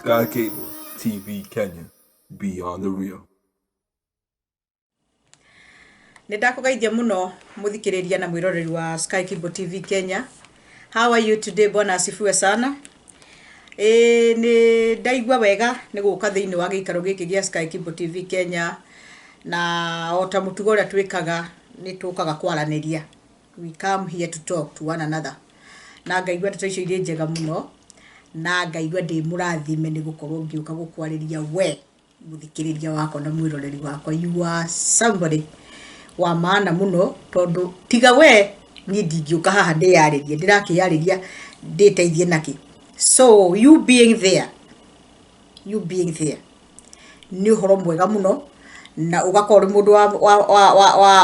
Sky Cable TV Kenya, beyond the real. Nĩ ndakũgeithia mũno mũthikĩrĩria na mwĩroreri wa Sky Cable TV Kenya. How are you today? Bwana asifiwe sana. Ĩĩ nĩ ndaigua wega nĩ gũka thĩinĩ wa gĩikaro gĩkĩ gĩa Sky Cable TV Kenya, na o ta mũtugo ũrĩa twĩkaga, nĩ tũkaga kwaranĩria. We come here to talk to one another. Na ngaigua ndeto icio irĩ njega mũno, na ngaigua ndĩ mũrathime nĩ gũkorwo ngĩũka gũkwarĩria we mũthikĩrĩria wakwa na mwĩroreri wakwa. You are somebody wa maana mũno, tondũ tiga we niĩ ndingĩũka haha ndĩyarĩrie. Ndĩrakĩyarĩria ndĩteithie nakĩ? So you being there, you being there nĩ ũhoro mwega mũno, na ũgakorwo ũrĩ mũndũ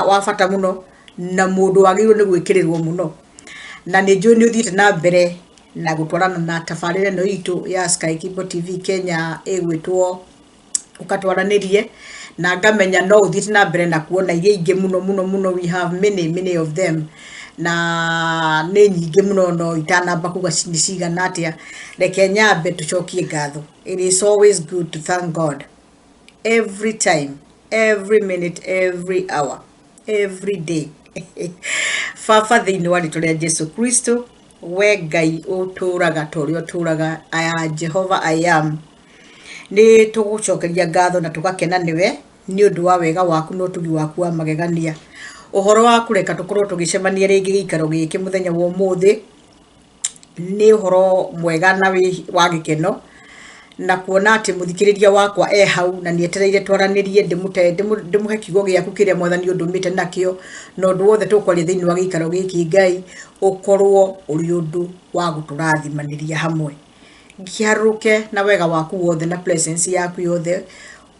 wa bata mũno, na mũndũ wagĩrĩirwo nĩ gwĩkĩrĩrwo mũno. Na nĩ njũĩ nĩ ũthiĩte na mbere na gũtwarana na tabarĩra ĩno itũ ya Sky Cable TV Kenya ĩgwĩtwo Ũkatwaranĩrie, na ngamenya no ũthiĩte na mbere na kuona iria ingĩ mũno mũno mũno. We have many, many of them, na nĩ nyingĩ mũno, no itanamba kuga nĩ cigana atĩa, reke nyambe tũcokie ngatho. It is always good to thank God every time, every minute, every hour, every day. Baba, thĩinĩ wa rĩtwa rĩa Jesu Kristo, we Ngai ũtũraga ta ũrĩa ũtũraga, aya Jehova I am, nĩ tũgũcokeria ngatho na tũgakena nĩwe nĩ ũndũ wa wega waku na ũtugi waku wa magegania. Ũhoro wa kũreka tũkorwo tũgĩcemania rĩngĩ gĩikaro gĩkĩ mũthenya wa ũmũthĩ nĩ ũhoro mwega na wĩ wa gĩkeno, na kuona atĩ mũthikĩrĩria wakwa e hau na nĩ etereire twaranĩrie, ndĩmũhe kiugo gĩaku kĩrĩa Mwathani ũndũmĩte nakĩo, na ũndũ wothe tũkwaria thĩinĩ wa gĩikaro gĩkĩ, Ngai, ũkorwo ũrĩ ũndũ wa gũtũrathimanĩria hamwe. Ngĩharũrũke na wega waku wothe na presence yaku yothe,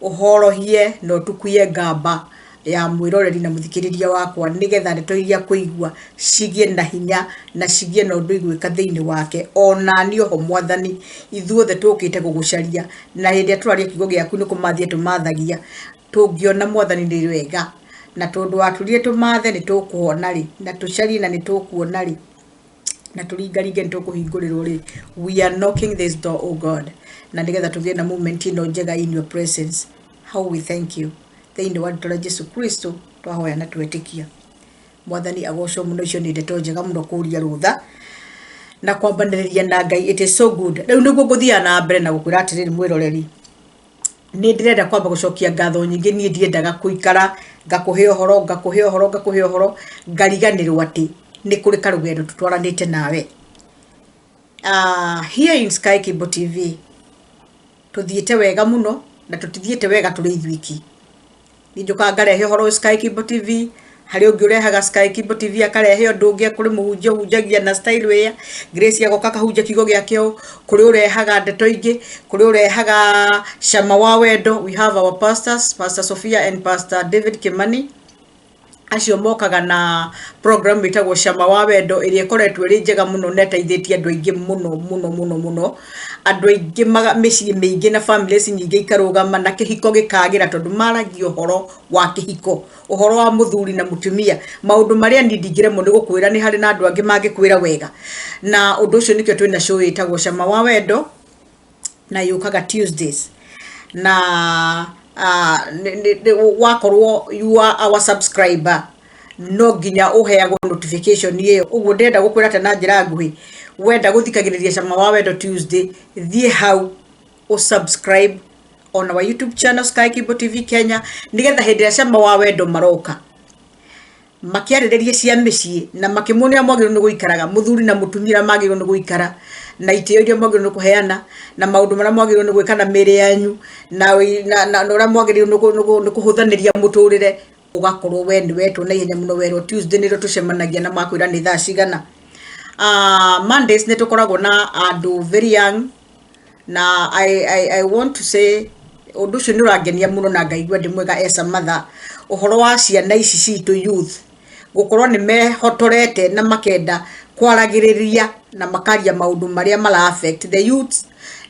ũhorohie na ũtukuye ngamba ya mwĩroreri na mũthikĩrĩria wakwa, nĩgetha ndeto iria kũigua cigĩe na hinya na cigĩe na ũndũ igwĩka thĩinĩ wake. Ona niĩ oho, Mwathani, ithuothe tũkĩte gũgũcaria, na hĩndĩ ĩrĩa tũraria kiugo gĩaku nĩ kũmathia tũmathagia. Tũngĩona, Mwathani, nĩ wega, na tondũ watwĩrire tũmathe nĩ tũkũhona rĩ, na tũcarie na nĩ tũkuona rĩ, na tũringaringe nĩ tũkũhingũrĩrwo rĩ. We are knocking this door, oh God, na nĩgetha tũgĩe na moment ĩno njega in your presence. How we thank you. Thĩinĩ wa rĩtwa rĩa Jesu Kristo twahoya na twetĩkia. Mwathani agocwo mũno. Icio nĩ ndeto njega mũno, kũria rũtha na kwambanĩrĩria na Ngai. It is so good. Rĩu nĩguo ngũthiaga na mbere na gũkwĩra atĩrĩrĩ, mwĩroreri, nĩ ndĩrenda kwamba gũcokia ngatho nyingĩ. Niĩ ndiendaga kũikara ngakũhe ũhoro, ngakũhe ũhoro, ngakũhe ũhoro, ngariganĩrwo atĩ nĩ kũrĩ karũgendo tũtwaranĩte nawe. Here in Sky Cable TV tũthiĩte wega mũno, na tũtithiĩte wega tũrĩ ithuiki. Niĩ njũkaga ngarehe ũhoro Sky Cable TV, harĩ ũngĩ ũrehaga Sky Cable TV akarehe ũndũ ũngĩ, kũrĩ mũhunjia ũhunjagia na style ĩya, Grace agoka akahunjia kiugo gĩake ũũ, kũrĩ ũrehaga ndeto ingĩ, kũrĩ ũrehaga Cama wa Wendo. We have our pastors, Pastor Sophia and Pastor David Kimani, acio mokaga na program ĩtagwo Cama wa Wendo, ĩrĩa ĩkoretwo ĩrĩ njega mũno na ĩteithĩtie andũ aingĩ mũno mũno mũno mũno. Andũ aingĩ mĩciĩ mĩingĩ na families nyingĩ ikarũgama na kĩhiko gĩkagĩra, tondũ maragia ũhoro wa kĩhiko, ũhoro wa mũthuri na mũtumia, maũndũ marĩa niĩ ndingĩremwo nĩ gũkwĩra, nĩ harĩ na andũ angĩ mangĩkwĩra wega. Na ũndũ ũcio nĩkĩo twĩna show ĩtagwo Cama wa Wendo, na yũkaga Tuesdays. Na wakorwo you are our subscriber, no nginya ũheagwo notification ĩyo. Ũguo ndĩrenda gũkwĩra atĩ na njĩra nguhĩ, wenda gũthikagĩrĩria Cama wa Wendo Tuesday, thiĩ hau ũsubscribe on our YouTube channel, Sky Cable TV Kenya, nĩgetha hĩndĩ ĩrĩa Cama wa Wendo maroka makĩarĩrĩria cia mĩciĩ na makĩmuonia mwagĩrĩirwo nĩ gũikaraga mũthuri na mũtumia, ũrĩa magĩrĩirwo nĩ gũikara, na itĩo iria mwagĩrĩirwo nĩ kũheana, na maũndũ marĩa mwagĩrĩirwo nĩ gwĩka na mĩĩrĩ yanyu, na ũrĩa mwagĩrĩirwo nĩ kũhũthanĩria mũtũrĩre, ũgakorwo we nĩ wetwo na ihenya mũno, werwo Tuesday nĩrĩo tũcemanagia, na makwĩra nĩ thaa cigana. Mondays nĩ tũkoragwo na andũ very young, na I want to say ũndũ ũcio nĩ ũrangenia mũno na ngaigua ndĩ mwega as a mother, ũhoro wa ciana ici citũ, youth, gũkorwo nĩ mehotorete na makenda kwaragĩrĩria na makaria maũndũ marĩa mara affect the youth,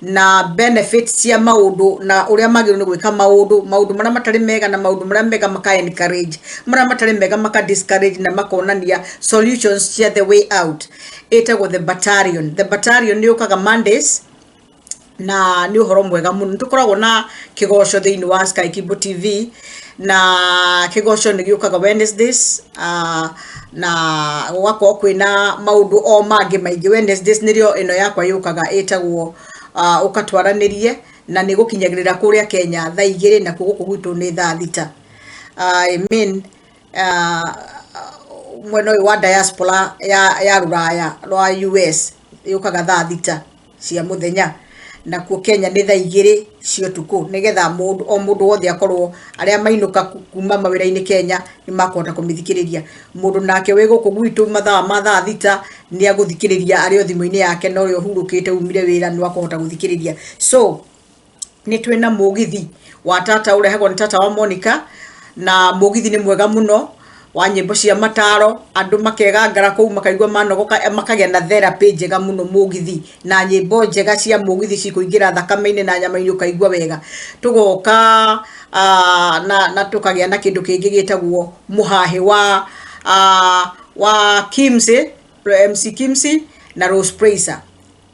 na benefits cia maũndũ, na ũrĩa magĩrĩirwo nĩ gwĩka maũndũ, maũndũ marĩa matarĩ mega na maũndũ marĩa mega maka encourage, marĩa matarĩ mega maka discourage, na makonania solutions cia the way out. Ĩtagwo The Battalion. The Battalion nĩ yũkaga Mondays. Na nĩ ũhoro mwega mũno. Nĩ tũkoragwo na kĩgoco thĩinĩ wa Sky Kibo TV, na kĩgoco nĩ gĩũkaga Wednesdays, na gũgakorwo kwĩna maũndũ o mangĩ maingĩ. Wednesdays nĩrĩo ĩno yakwa yũkaga ĩtagwo ũkatwaranĩrie, na nĩ gũkinyagĩrĩra kũrĩa Kenya thaa 2, nakuo gũkũ gwitũ nĩ thaa 6. I mean, mwena ũyũ wa diaspora ya rũraya rwa US yũkaga thaa 6 cia mũthenya, nakuo Kenya nĩ thaa 2 cia ũtukũ, nĩgetha mũndũ o mũndũ wothe akorwo arĩa mainũka kuma mawĩra-inĩ Kenya nĩ makũhota kũmĩthikĩrĩria. Mũndũ nake wĩ gũkũ gwitũ mathaa ma thaa 6 nĩ agũthikĩrĩria arĩ o thimũ-inĩ yake, na ũrĩa ũhurũkĩte umire wĩra nĩ akũhota gũthikĩrĩria. So nĩ twĩna mũgithi wa tata ũrehagwo nĩ tata wa Monica, na mũgithi nĩ mwega mũno wa nyĩmbo cia mataro. Andũ makegangara kũu, makaigua manogoka, makagĩa na therapy njega mũno. Mũgithi na nyĩmbo njega cia mũgithi cikũingĩra thakame-inĩ na nyama-inĩ, ũkaigua wega. Tũgoka na tũkagĩa na kĩndũ kĩngĩ gĩtagwo mũhahĩ wa Kimsey, MC Kimsey na Rose Praiser.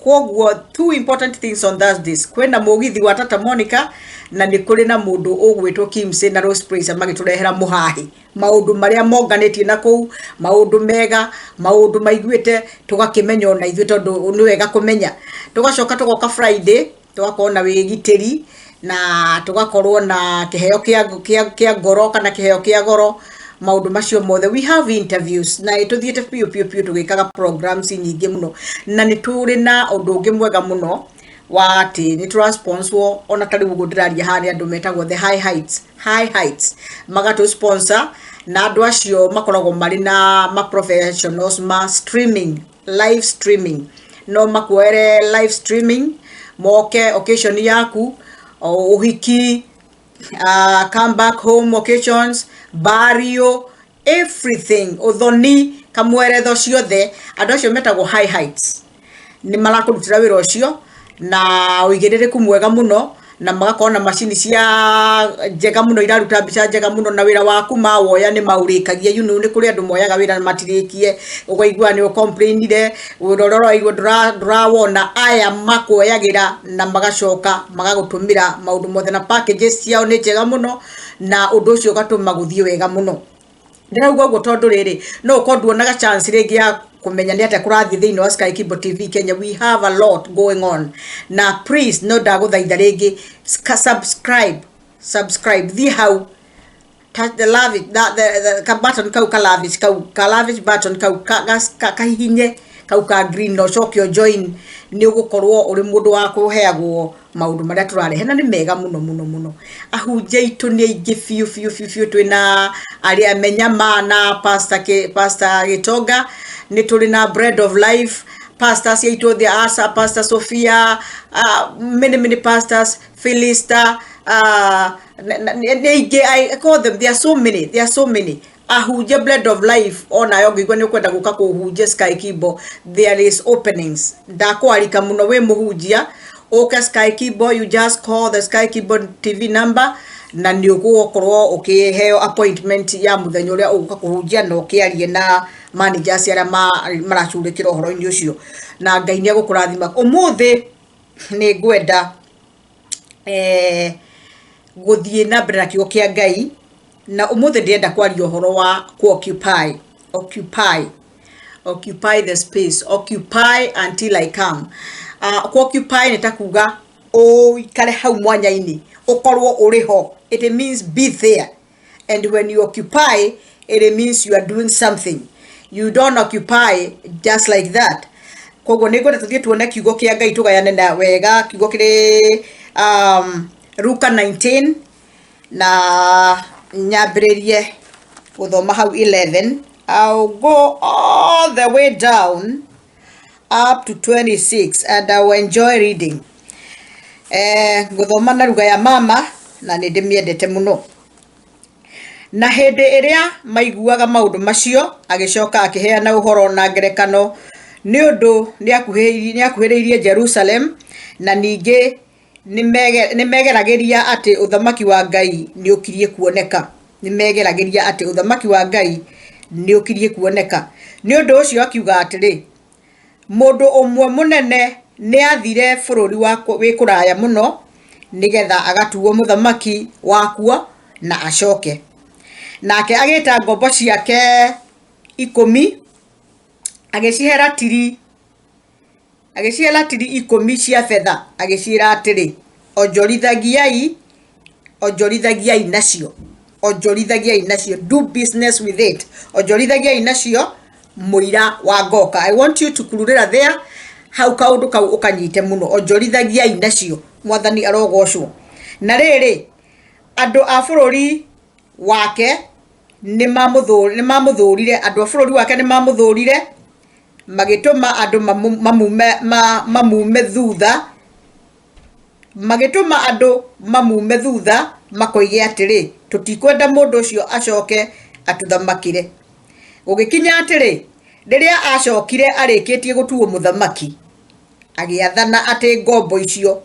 Koguo two important things on Thursdays: kwĩna mũgithi wa tata Monica, na nĩ kũrĩ na mũndũ ũgwĩtwo Kimsey na Rose Praiser magĩtũrehera mũhahĩ, maũndũ marĩa monganĩtie na kũu, maũndũ mega, maũndũ maiguĩte, tũgakĩmenya ona ithuĩ, tondũ nĩ wega kũmenya. Tũgacoka tũgoka Friday, tũgakorwo na wĩgitĩri, na tũgakorwo na kĩheo kĩa ngoro kana kĩheo kĩa goro. Maũndũ macio mothe, we have interviews, na tũthiĩte biũ biũ biũ tũgĩkaga programs nyingĩ mũno. Na nĩ tũrĩ na ũndũ ũngĩ mwega mũno wa atĩ nĩ tũra sponsor. Ona ta rĩu ũguo ndĩraria haha, nĩ andũ metagwo the High Heights, High Heights magatũ sponsor, na andũ acio makoragwo marĩ na ma professionals ma streaming, live streaming. No makuoere live streaming moke occasion yaku, o ũhiki, come back home occasions, burial, everything, ũthoni, kamweretho ciothe. Andũ acio metagwo High Heights, nĩ marakũrutĩra wĩra ũcio na ũigĩrĩrĩku mwega mũno, na magakorwo na macini cia njega mũno iraruta mbica njega mũno, na wĩra waku mawoya nĩ maũrĩkagia. Nĩ kũrĩ andũ moyaga wĩra na matirĩkie, ũkaigua nĩ ũcomplainire, wĩra ũrĩa ũraigua ndũrawona. Aya makuoyagĩra na magacoka magagũtũmĩra maũndũ mothe, na packages ciao nĩ njega mũno, na ũndũ ũcio ũgatũma gũthiĩ wega mũno. Ndĩrauga ũguo tondũ rĩrĩ, no ũkorwo nduonaga chance rĩngĩ ya kũmenya nĩ atĩa kũrathiĩ thĩinĩ wa Sky Kibo TV Kenya. We have a lot going on, na please, no ndagũthaitha rĩngĩ, subscribe, subscribe. Thiĩ hau, touch the love it, that the ka button kau ka love it, kau ka love it button kau ka kahihinye kau ka green, na ũcoke join. Nĩ ũgũkorwo ũrĩ mũndũ wa kũheagwo maũndũ marĩa tũrarehe, na nĩ mega mũno mũno mũno. Ahunjia aitũ nĩ aingĩ biũ biũ biũ biũ. Twĩna arĩa Menyama na Pastor Gĩtonga, nĩ tũrĩ na Bread of Life pastors aitũ othe, asa Pastor Sophia, many many pastors, Philista, nĩ aingĩ. I call them, there are so many, there are so many ahunjia. Bread of Life onayo, ngĩigua nĩ ũkwenda gũka kũhunjia Sky Kibo, there is openings. Ndakwarika mũno wĩ mũhunjia ũke Sky Kibo. You just call the Sky Kibo TV number, na nĩ ũgũkorwo ũkĩheo appointment ya mũthenya ũrĩa ũgũka kũhunjia, na ũkĩarie na managers arĩa maracurĩkĩra ũhoro-inĩ ũcio, na Ngai nĩ egũkũrathima. Ũmũthĩ nĩ ngwenda gũthiĩ na mbere na kiugo kĩa Ngai, na ũmũthĩ ndĩrenda kwaria ũhoro wa ku-occupy, occupy, occupy the space, occupy until I come. Ku-occupy nĩ ta kuga ũikare hau mwanya-inĩ, ũkorwo ũrĩ ho. It means be there, and when you occupy, it means you are doing something. You don't occupy just like that. Koguo nĩ ngwenda tũthiĩ tuone kiugo kĩa Ngai, tũgayane na wega kiugo kĩrĩ Luka 19, na nyambĩrĩrie gũthoma hau 11. I'll go all the way down up to 26, and I will enjoy reading. Ngũthoma na ruga ya mama, na nĩ ndĩmĩendete mũno. Na hĩndĩ ĩrĩa maiguaga maũndũ macio, agĩcoka akĩheana ũhoro na ngerekano, nĩ ũndũ nĩ akuhĩrĩirie Jerusalem, na ningĩ nĩ megeragĩria atĩ ũthamaki wa Ngai nĩ ũkirie kuoneka. Nĩ megeragĩria atĩ ũthamaki wa Ngai nĩ ũkirie kuoneka. Nĩ ũndũ ũcio akiuga atĩrĩ, mũndũ ũmwe mũnene Nĩathire bũrũri wĩ kũraya mũno nĩgetha agatuo mũthamaki wakuo na acoke. Nake agĩta ngombo ciake 10, agĩcihe ratiri, agĩcihe ratiri 10 cia betha, agĩciĩra atĩrĩ, onjorithagiai, onjorithagiai nacio, onjorithagiai nacio, do business with it, onjorithagiai nacio mũira wa ngoka. I want you to kururĩra there hau kaũndũ kau ũkanyite mũno, onjorithagiai nacio. Mwathani arogocwo. Na rĩrĩ, andũ a bũrũri wake nĩ mamũthũrire, andũ a bũrũri wake nĩ mamũthũrire, magĩtũma andũ mamume thutha, magĩtũma andũ mamume thutha makoige atĩrĩ, tũtikwenda mũndũ ũcio acoke atũthamakĩre. Gũgĩkinya atĩrĩ, rĩrĩa acokire arĩkĩtie gũtuo mũthamaki, agĩathana atĩ ngombo icio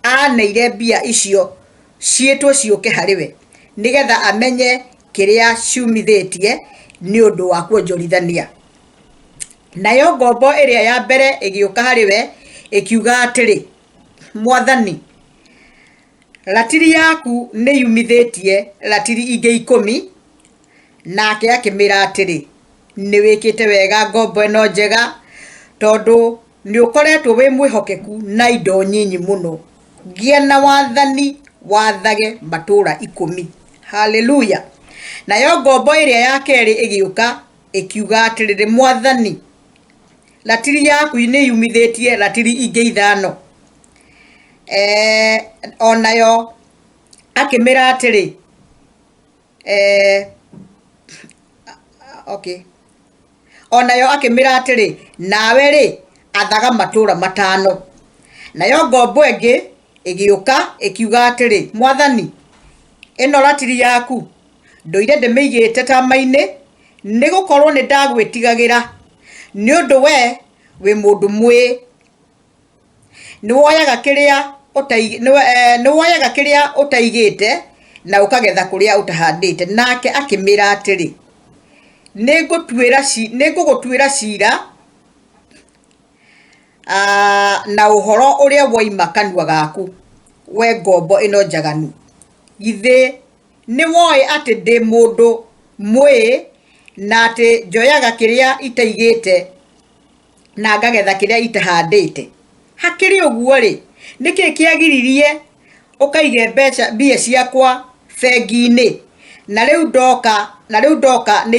aneire mbia icio ciĩtwo ciũke harĩ we, nĩgetha amenye kĩrĩa ciumithĩtie nĩ ũndũ wa kuonjorithania. Nayo ngombo ĩrĩa ya mbere ĩgĩũka harĩ we ĩkiuga atĩrĩ, Mwathani, ratiri yaku nĩ yumithĩtie ratiri ingĩ 10. Nake akĩmĩra atĩrĩ, nĩ wĩkĩte wega ngombo ĩno njega, tondũ nĩ ũkoretwo wĩ mwĩhokeku na indo nyinyi mũno, gĩa na wathani wathage matũũra 10. Haleluya. Nayo ngombo ĩrĩa ya kerĩ ĩgĩũka ĩkiuga atĩrĩrĩ, Mwathani, ratiri yaku nĩ yumithĩtie ratiri ingĩ 5. Onayo akĩmĩra atĩrĩ, okay. Onayo akĩmĩra atĩrĩ, nawe rĩ, athaga matũũra 5. Nayo ngombo ĩngĩ ĩgĩũka ĩkiuga atĩrĩ, Mwathani, ĩno ratiri yaku ndũire ndĩmĩigĩte tama-inĩ, nĩ gũkorwo nĩ ndagwĩtigagĩra, nĩ ũndũ we wĩ mũndũ mwĩĩ, nĩwoyaga kĩrĩa ũtaigĩte na ũkagetha kũrĩa ũtahandĩte. Nake akĩmĩra atĩrĩ, nĩngũgũtuĩra cira na ũhoro ũrĩa woima kanua gaku, we ngombo ĩno njaganu. Githĩ nĩwoĩ atĩ ndĩ mũndũ mwĩĩ, na atĩ njoyaga kĩrĩa itaigĩte na ngagetha kĩrĩa itahandĩte? Hakĩrĩ ũguo rĩ, nĩkĩ kĩagiririe ũkaige mbeca mbia ciakwa bengi-inĩ, na rĩu ndoka nĩ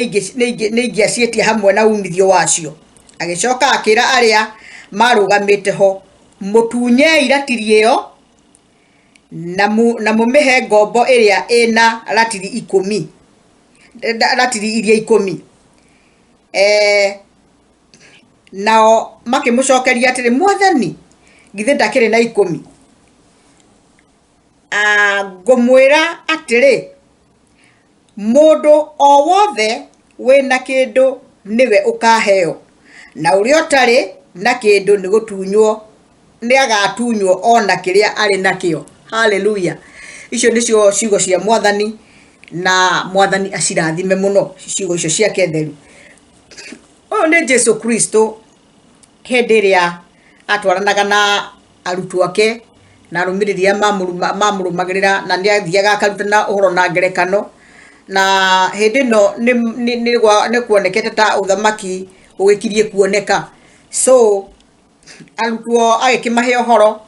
ingĩaciĩtia hamwe na umithio wacio? Agĩcoka akĩra arĩa marũgamĩte ho, mũtunyei ratiri ĩyo na mũmĩhe ngombo ĩrĩa ĩna ratiri 10, ratiri iria 10. Nao makĩmũcokeria atĩrĩ, Mwathani, githĩ ndakĩrĩ na 10? Ngũmwĩra atĩrĩ, mũndũ o wothe wĩna kĩndũ nĩwe ũkaheo, na ũrĩa ũtarĩ na kĩndũ nĩ gũtunywo, nĩ agatunywo ona kĩrĩa arĩ nakĩo. Haleluya. Icio nĩcio ciugo cia Mwathani, na Mwathani acirathime mũno ciugo icio ciake theru. Ũyũ nĩ Jesu Kristo hĩndĩ ĩrĩa atwaranaga na arutwo ake na arũmĩrĩri arĩa mamũrũmagĩrĩra, na nĩ athiaga akarutana ũhoro na ngerekano. Na hĩndĩ ĩno nĩ kuonekete ta ũthamaki ũgĩkirie kuoneka. So arutwo agĩkĩmahe ũhoro,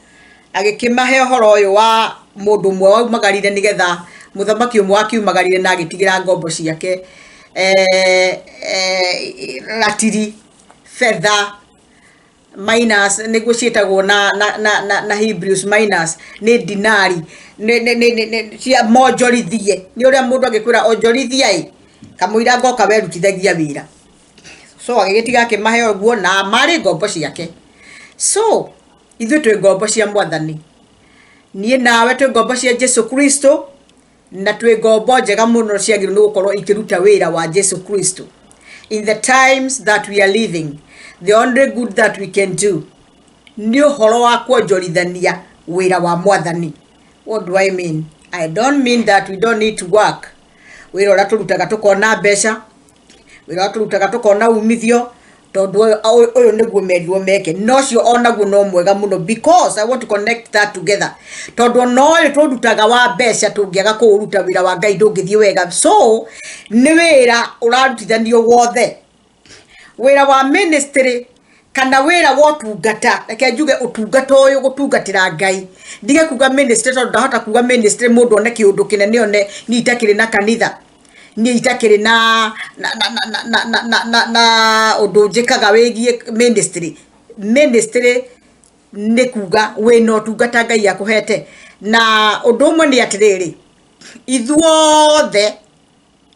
agĩkĩmahe ũhoro ũyũ wa mũndũ ũmwe waumagarire nĩgetha mũthamaki ũmwe wakiumagarire na agĩtigĩra ngombo ciake ratiri, betha, minus nĩguo ciĩtagwo na Hebrews minus nĩ dinari, cia monjorithie. Nĩ ũrĩa mũndũ angĩkwĩra onjorithia ĩ, kamũira ngoka werutithagia wĩra. So agĩgĩtiga akĩmahe ũguo, na marĩ ngombo ciake. So ithuĩ twĩ ngombo cia Mwathani, niĩ nawe twĩ ngombo cia Jesu Kristo, na twĩ ngombo njega mũno ciagĩrĩirwo nĩ gũkorwo ikĩruta wĩra wa Jesu Kristo. In the times that we are living, the only good that we can do nĩ ũhoro wa kuonjorithania wĩra wa Mwathani. What do I mean? I don't mean that we don't need to work. Wĩra ũrĩa tũrutaga tũkona mbeca, wĩra ũrĩa tũrutaga tũkona umithio, Tondũ ũyũ nĩguo merirwo meke, no ũcio onaguo no mwega mũno, because I want to connect that together, tondũ ona ũyũ tũrutaga wa mbeca, tũngĩaga kũũruta, wĩra wa Ngai ndũngĩthiĩ wega. So nĩ wĩra ũrarutithanio wothe, wĩra wa ministry kana wĩra wa ũtungata. Reke njuge ũtungata ũyũ, gũtungatĩra Ngai, ndige kuga ministry, tondũ ndahota kuga ministry mũndũ one kĩũndũ kĩnene, one niĩ itakĩrĩ na kanitha, niĩ itakĩrĩ na ũndũ njĩkaga wĩgiĩ ministry. Ministry nĩ kuga wĩna ũtungata Ngai akũhete. Na ũndũ ũmwe nĩ atĩrĩrĩ, ithuothe,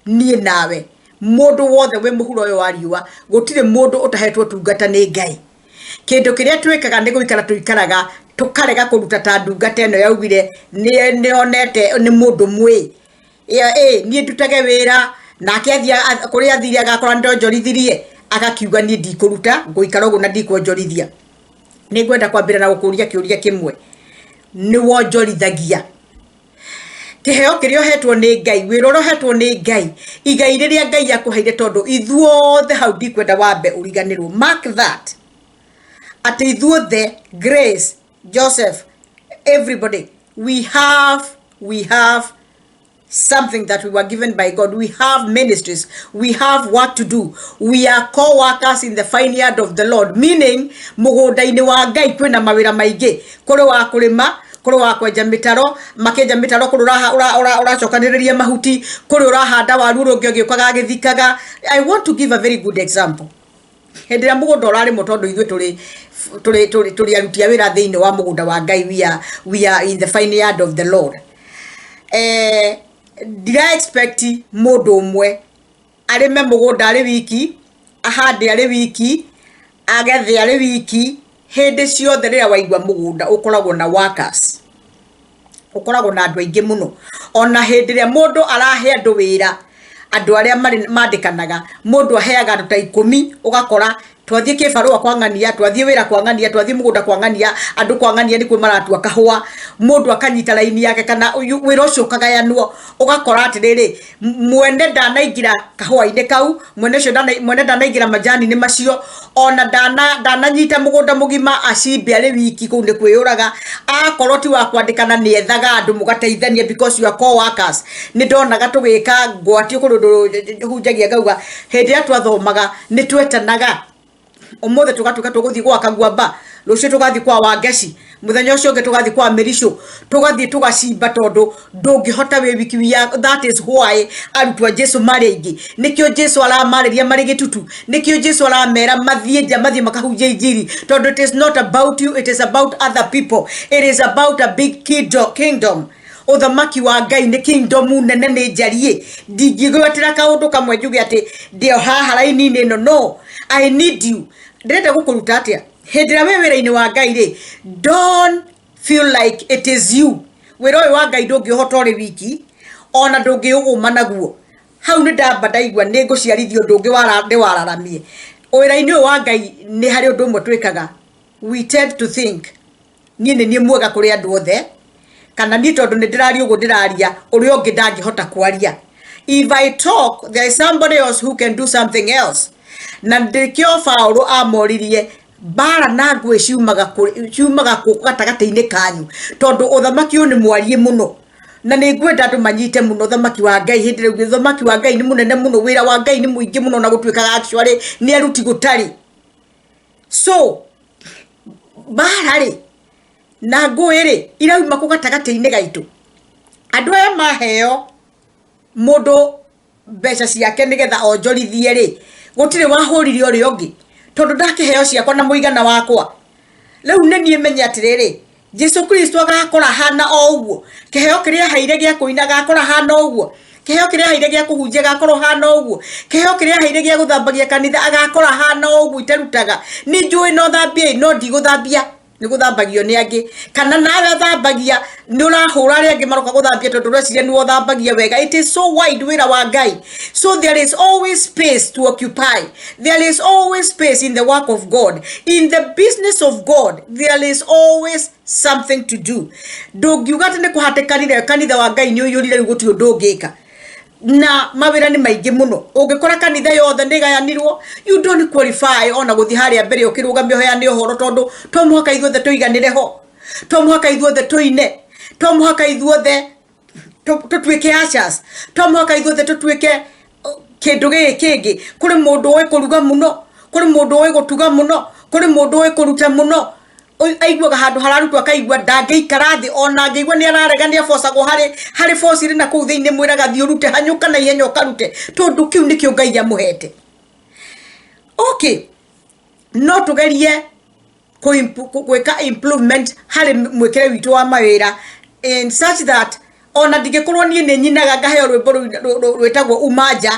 niĩ nawe, mũndũ wothe wĩ mũhuro ũyũ wa riũa, gũtirĩ mũndũ ũtahetwo ũtungata nĩ Ngai. Kĩndũ kĩrĩa twĩkaga nĩ gũikara tũikaraga tũkarega kũruta, ta ndungata ĩno yaugire nĩ onete nĩ mũndũ mwĩ ĩ niĩ ndutage wĩra nake athiĩ kũrĩa athire agakora ndonjorithirie, agakiuga, "Niĩ ndikũruta, ngũikara ũguo na ndikuonjorithia." Nĩ ngwenda kwambĩra na gũkũria kĩũria kĩmwe: nĩ wonjorithagia? Kĩheo kĩrĩa ũhetwo nĩ Ngai, wĩra ũrĩa ũhetwo nĩ Ngai, igai rĩrĩa Ngai akũheire, tondũ ithuothe hau ndikwenda wambe ũriganĩrwo, mark that, atĩ ithuothe, Grace, Joseph, everybody, we have something that we were given by God. We have ministries. We have work to do. We are co-workers in the vineyard of the Lord. Meaning, mũgũnda-inĩ wa Ngai kwĩna mawĩra maingĩ. Kũrĩ wa kũrĩma, kũrĩ wa kwenja mĩtaro, makĩenja mĩtaro, kũrĩ ũracokanĩrĩria mahuti, kũrĩ ũrahanda waru, ũrĩa ũngĩ ũgĩũkaga agĩthikaga. I want to give a very good example. Hĩndĩ ĩrĩa mũgũnda ũrarĩmwo, tondũ ithuĩ tũrĩ aruti a wĩra thĩinĩ wa mũgũnda wa Ngai, we are in the vineyard of the Lord. Ndira expect mũndũ ũmwe arĩme mũgũnda arĩ wiki, ahande arĩ wiki, agethe arĩ wiki. Hĩndĩ ciothe rĩrĩa waigua mũgũnda ũkoragwo na workers, ũkoragwo na andũ aingĩ mũno. Ona hĩndĩ ĩrĩa mũndũ arahe andũ wĩra, andũ arĩa marĩ mandĩkanaga, mũndũ aheaga andũ ta 10, ũgakora twathiĩ kĩbarũa kwa ng'ania, twathiĩ wĩra kwa ng'ania, twathiĩ mũgũnda kwa ng'ania, andũ kwa ng'ania nĩkuo maratua kahũa, mũndũ akanyita raini yake kana wĩra ũcio ũkagayanwo, ũgakora atĩrĩrĩ, mwene ndanaingĩra kahũa-inĩ kau, mwene ũcio mwene ndanaingĩra majani-inĩ macio, ona ndananyita mũgũnda mũgima acimbe arĩ wiki. Kũu nĩ kwĩyũraga. Akorwo ti wa kwandĩkana, nĩ ethaga andũ mũgateithania, because you are co-workers. Nĩ ndonaga tũgĩka ngwatio kũrĩ ũndũ hunjagia, ngauga hĩndĩ ĩrĩa twathomaga nĩ twetanaga, ũmũthĩ tũgatuĩka tũgũthiĩ gwa Kaguamba, rũciũ tũgathiĩ kwa Wangeci, mũthenya ũcio ũngĩ tũgathiĩ kwa Mĩricũ, tũgathiĩ tũgacimba, tondũ ndũngĩhota wĩ wiki. That is why arutwo a Jesu marĩ aingĩ. Nĩkĩo Jesu aramarĩria marĩ gĩtutu, nĩkĩo Jesu aramera mathiĩ nja, mathiĩ makahunjia injiri, tondũ it is not about you, it is about other people, it is about a big kingdom. Ũthamaki wa Ngai nĩ kingdom nene, nĩ njariĩ. Ndingĩgwetera kaũndũ kamwe njuge atĩ ndĩ o haha raini-inĩ ĩno. No I need you. Ndĩrenda gũkũruta atĩa? Hĩndĩ ĩrĩa wĩ wĩra-inĩ wa Ngai rĩ, don't feel like it is you. Wĩra ũyũ wa Ngai ndũngĩũhota ũrĩ wiki, ona ndũngĩũgũma naguo. Hau nĩ ndamba ndaigua nĩ ngũciarithio ũndũ ũngĩ ndĩwararamie. Wĩra-inĩ ũyũ wa Ngai nĩ harĩ ũndũ ũmwe twĩkaga: we tend to think, niĩ nĩ niĩ mwega kũrĩ andũ othe, kana niĩ tondũ nĩ ndĩraria ũguo ndĩraria, ũrĩa ũngĩ ndangĩhota kwaria. If I talk, there is somebody else who can do something else. Na ndĩkĩo Paũlũ amoririe, mbara na ngũĩ ciumaga kũ gatagatĩ-inĩ kanyu? Tondũ ũthamaki ũyũ nĩ mwariĩ mũno, na nĩ ngwenda andũ manyite mũno ũthamaki wa Ngai. Hĩndĩ ĩrĩa ũthamaki wa Ngai nĩ mũnene mũno, wĩra wa Ngai nĩ mũingĩ mũno, na gũtuĩkaga actually nĩ aruti gũtarĩ. So mbara rĩ na ngũĩ rĩ irauma kũ gatagatĩ-inĩ gaitũ? Andũ aya maheo mũndũ mbeca ciake nĩgetha onjorithie rĩ, gũtirĩ wahũrire ũrĩa ũngĩ, tondũ ndakĩheo ciakwa na mũigana wakwa. Rĩu nĩ niĩ menye atĩrĩrĩ, Jesu Kristo agakora hana o ũguo, kĩheo kĩrĩa aheire gĩa kũina agakora hana ũguo, kĩheo kĩrĩa aheire gĩa kũhunjia agakorwo hana ũguo, kĩheo kĩrĩa aheire gĩa gũthambagia kanitha agakora hana ũguo. Itarutaga nĩ njũĩ no thambie, no ndigũthambia, nĩ gũthambagio nĩ angĩ. Kana nawe thambagia, nĩ ũrahũra arĩa angĩ maroka gũthambia, tondũ ũreciria nĩ ũthambagia wega. It is so wide, wĩra wa Ngai. So there is always space to occupy, there is always space in the work of God, in the business of God, there is always something to do. Ndũngiuga atĩ nĩ kũhatĩkanire, kanitha wa Ngai nĩ ũiyũrire, rĩu gũtirĩ ũndũ ũngĩka. Na mawĩra nĩ maingĩ mũno. Ũngĩkora kanitha yothe nĩ ĩgayanirwo, you don't qualify ona gũthiĩ harĩa mbere ũkĩrũgamia ũheane ũhoro, tondũ to mũhaka ithuothe tũiganĩre ho, to mũhaka ithuothe tũine, to mũhaka ithuothe tũtuĩke ushers, to mũhaka ithuothe tũtuĩke kĩndũ gĩkĩ kĩngĩ. Kũrĩ mũndũ ũĩ kũruga mũno, kũrĩ mũndũ ũĩ gũtuga mũno, kũrĩ mũndũ ũĩ kũruta mũno. Aiguaga handũ hararutwo akaigua ndangĩikara thĩ, ona angĩigua nĩ ararega, nĩ abocagwo harĩ boci ĩrĩ na kũu thĩinĩ, mwĩraga thiĩ ũrute, hanyũka na ihenya ũkarute, tondũ kĩu nĩkĩo Ngai amũhete. Okay, no tũgerie gwĩka improvement harĩ mwĩkĩre witũ wa mawĩra in such that ona ndingĩkorwo niĩ nĩ nyinaga, ngaheo rwĩmbo rwĩtagwo Umanja,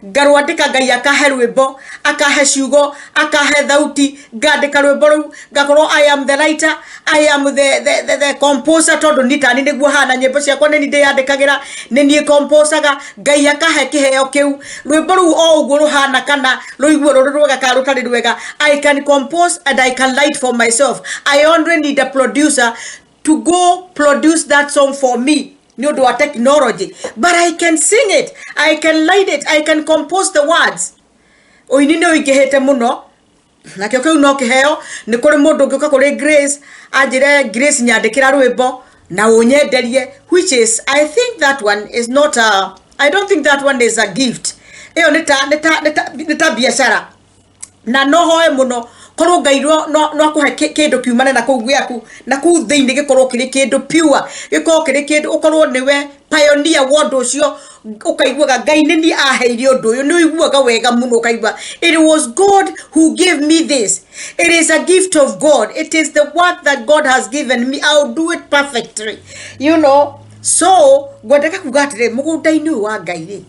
ngarwandĩka, Ngai akahe rwĩmbo, akahe ciugo, akahe thauti, ngandĩka rwĩmbo rũu, ngakorwo I am the writer, I am the composer, tondũ niĩ tani nĩguo hana nyĩmbo ciakwa, nĩ niĩ ndĩyandĩkagĩra, nĩ niĩ composaga. Ngai akahe kĩheo kĩu. Rwĩmbo rũu o ũguo rũhana, kana rũigue rũrĩ rwega kana rũtarĩ rwega, I can compose and I can write for myself. I only need a producer to go produce that song for me nĩ ũndũ wa technology, but I can sing it, I can write it, I can compose the words. Ũini nĩ ũingĩhĩte mũno, nakĩo kĩu no kĩheo. Nĩ kũrĩ mũndũ ũngĩũka kũrĩ Grace anjĩre, "Grace, nyandĩkĩra rwĩmbo na ũnyenderie," which is, I think that one is not a, I don't think that one is a gift. Ĩyo nĩ ta biacara. Na no hoe mũno korwo Ngai no akũhe kĩndũ kiumane na kũu gĩaku na kũu thĩinĩ, gĩkorwo kĩrĩ kĩndũ pure, gĩkorwo kĩrĩ kĩndũ ũkorwo nĩwe pioneer wa ũndũ ũcio, ũkaiguaga Ngai nĩ niĩ aheire ũndũ ũyũ. Nĩ ũiguaga wega mũno, ũkaigua it was God who gave me this, it is a gift of God, it is the work that God has given me, I'll do it perfectly. So ngwendeka kuga atĩrĩ, mũgũnda-inĩ ũyũ wa Ngai rĩ,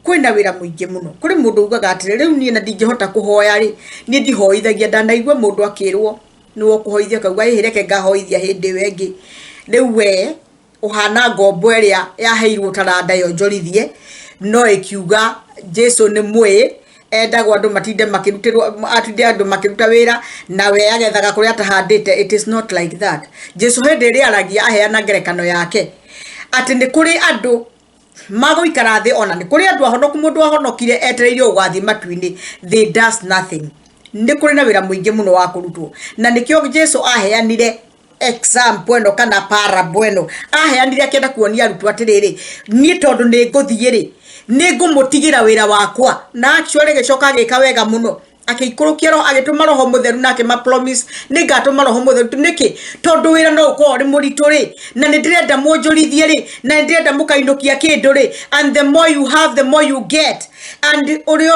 kwĩna wĩra mũingĩ mũno. Kũrĩ mũndũ ugaga atĩrĩ, "Rĩu niĩ na ndingĩhota kũhoya rĩ, niĩ ndihoithagia." Ndanaigua mũndũ akĩrwo nĩwe ũkũhoithia, akauga, "Ĩhĩ, reke ngahoithia hĩndĩ ĩyo ĩngĩ." Rĩu we ũhana ngombo ĩrĩa yaheirwo taranda yonjorithie, no ĩkiuga Jesu nĩ mwĩ endagwo andũ matinde makĩrutĩrwo, atinde andũ makĩruta wĩra, nawe agethaga kũrĩa atahandĩte. It is not like that. Jesu hĩndĩ ĩrĩa aragia, aheana ngerekano yake atĩ nĩ kũrĩ andũ magũikara thĩ, ona nĩ kũrĩ andũ ahonoku, mũndũ ahonokire etereire ũgathiĩ matu-inĩ, they does nothing. Nĩ kũrĩ na wĩra mũingĩ mũno wa kũrutwo, na nĩkĩo Jesu aheanire example ĩno kana parable ĩno aheanire, akĩenda kuonia arutwo atĩrĩrĩ, niĩ tondũ nĩ ngũthiĩ rĩ, nĩ ngũmũtigĩra wĩra wakwa. Na actually gĩcoka agĩka wega mũno, akĩikũrũkia roho, agĩtũma Roho Mũtheru, na akĩma promise, "Nĩ ngatũma Roho Mũtheru." Nĩkĩ? Tondũ wĩra no ũkorwo ũrĩ mũritũ rĩ, na nĩ ndĩrenda mũnjũrithie rĩ, na nĩ ndĩrenda mũkainũkia kĩndũ rĩ. And the more you have, the more you get. And ũrĩa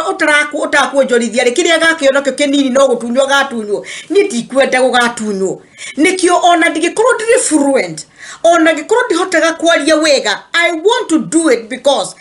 ũtakuonjorithia rĩ, kĩrĩa gakĩo nakĩo kĩnini no gũtunywo gatunywo. Niĩ ndikwenda gũgatunywo. Nĩkĩo ona ndingĩkorwo ndĩrĩ fluent, ona ngĩkorwo ndihotaga kwaria wega, I want to do it because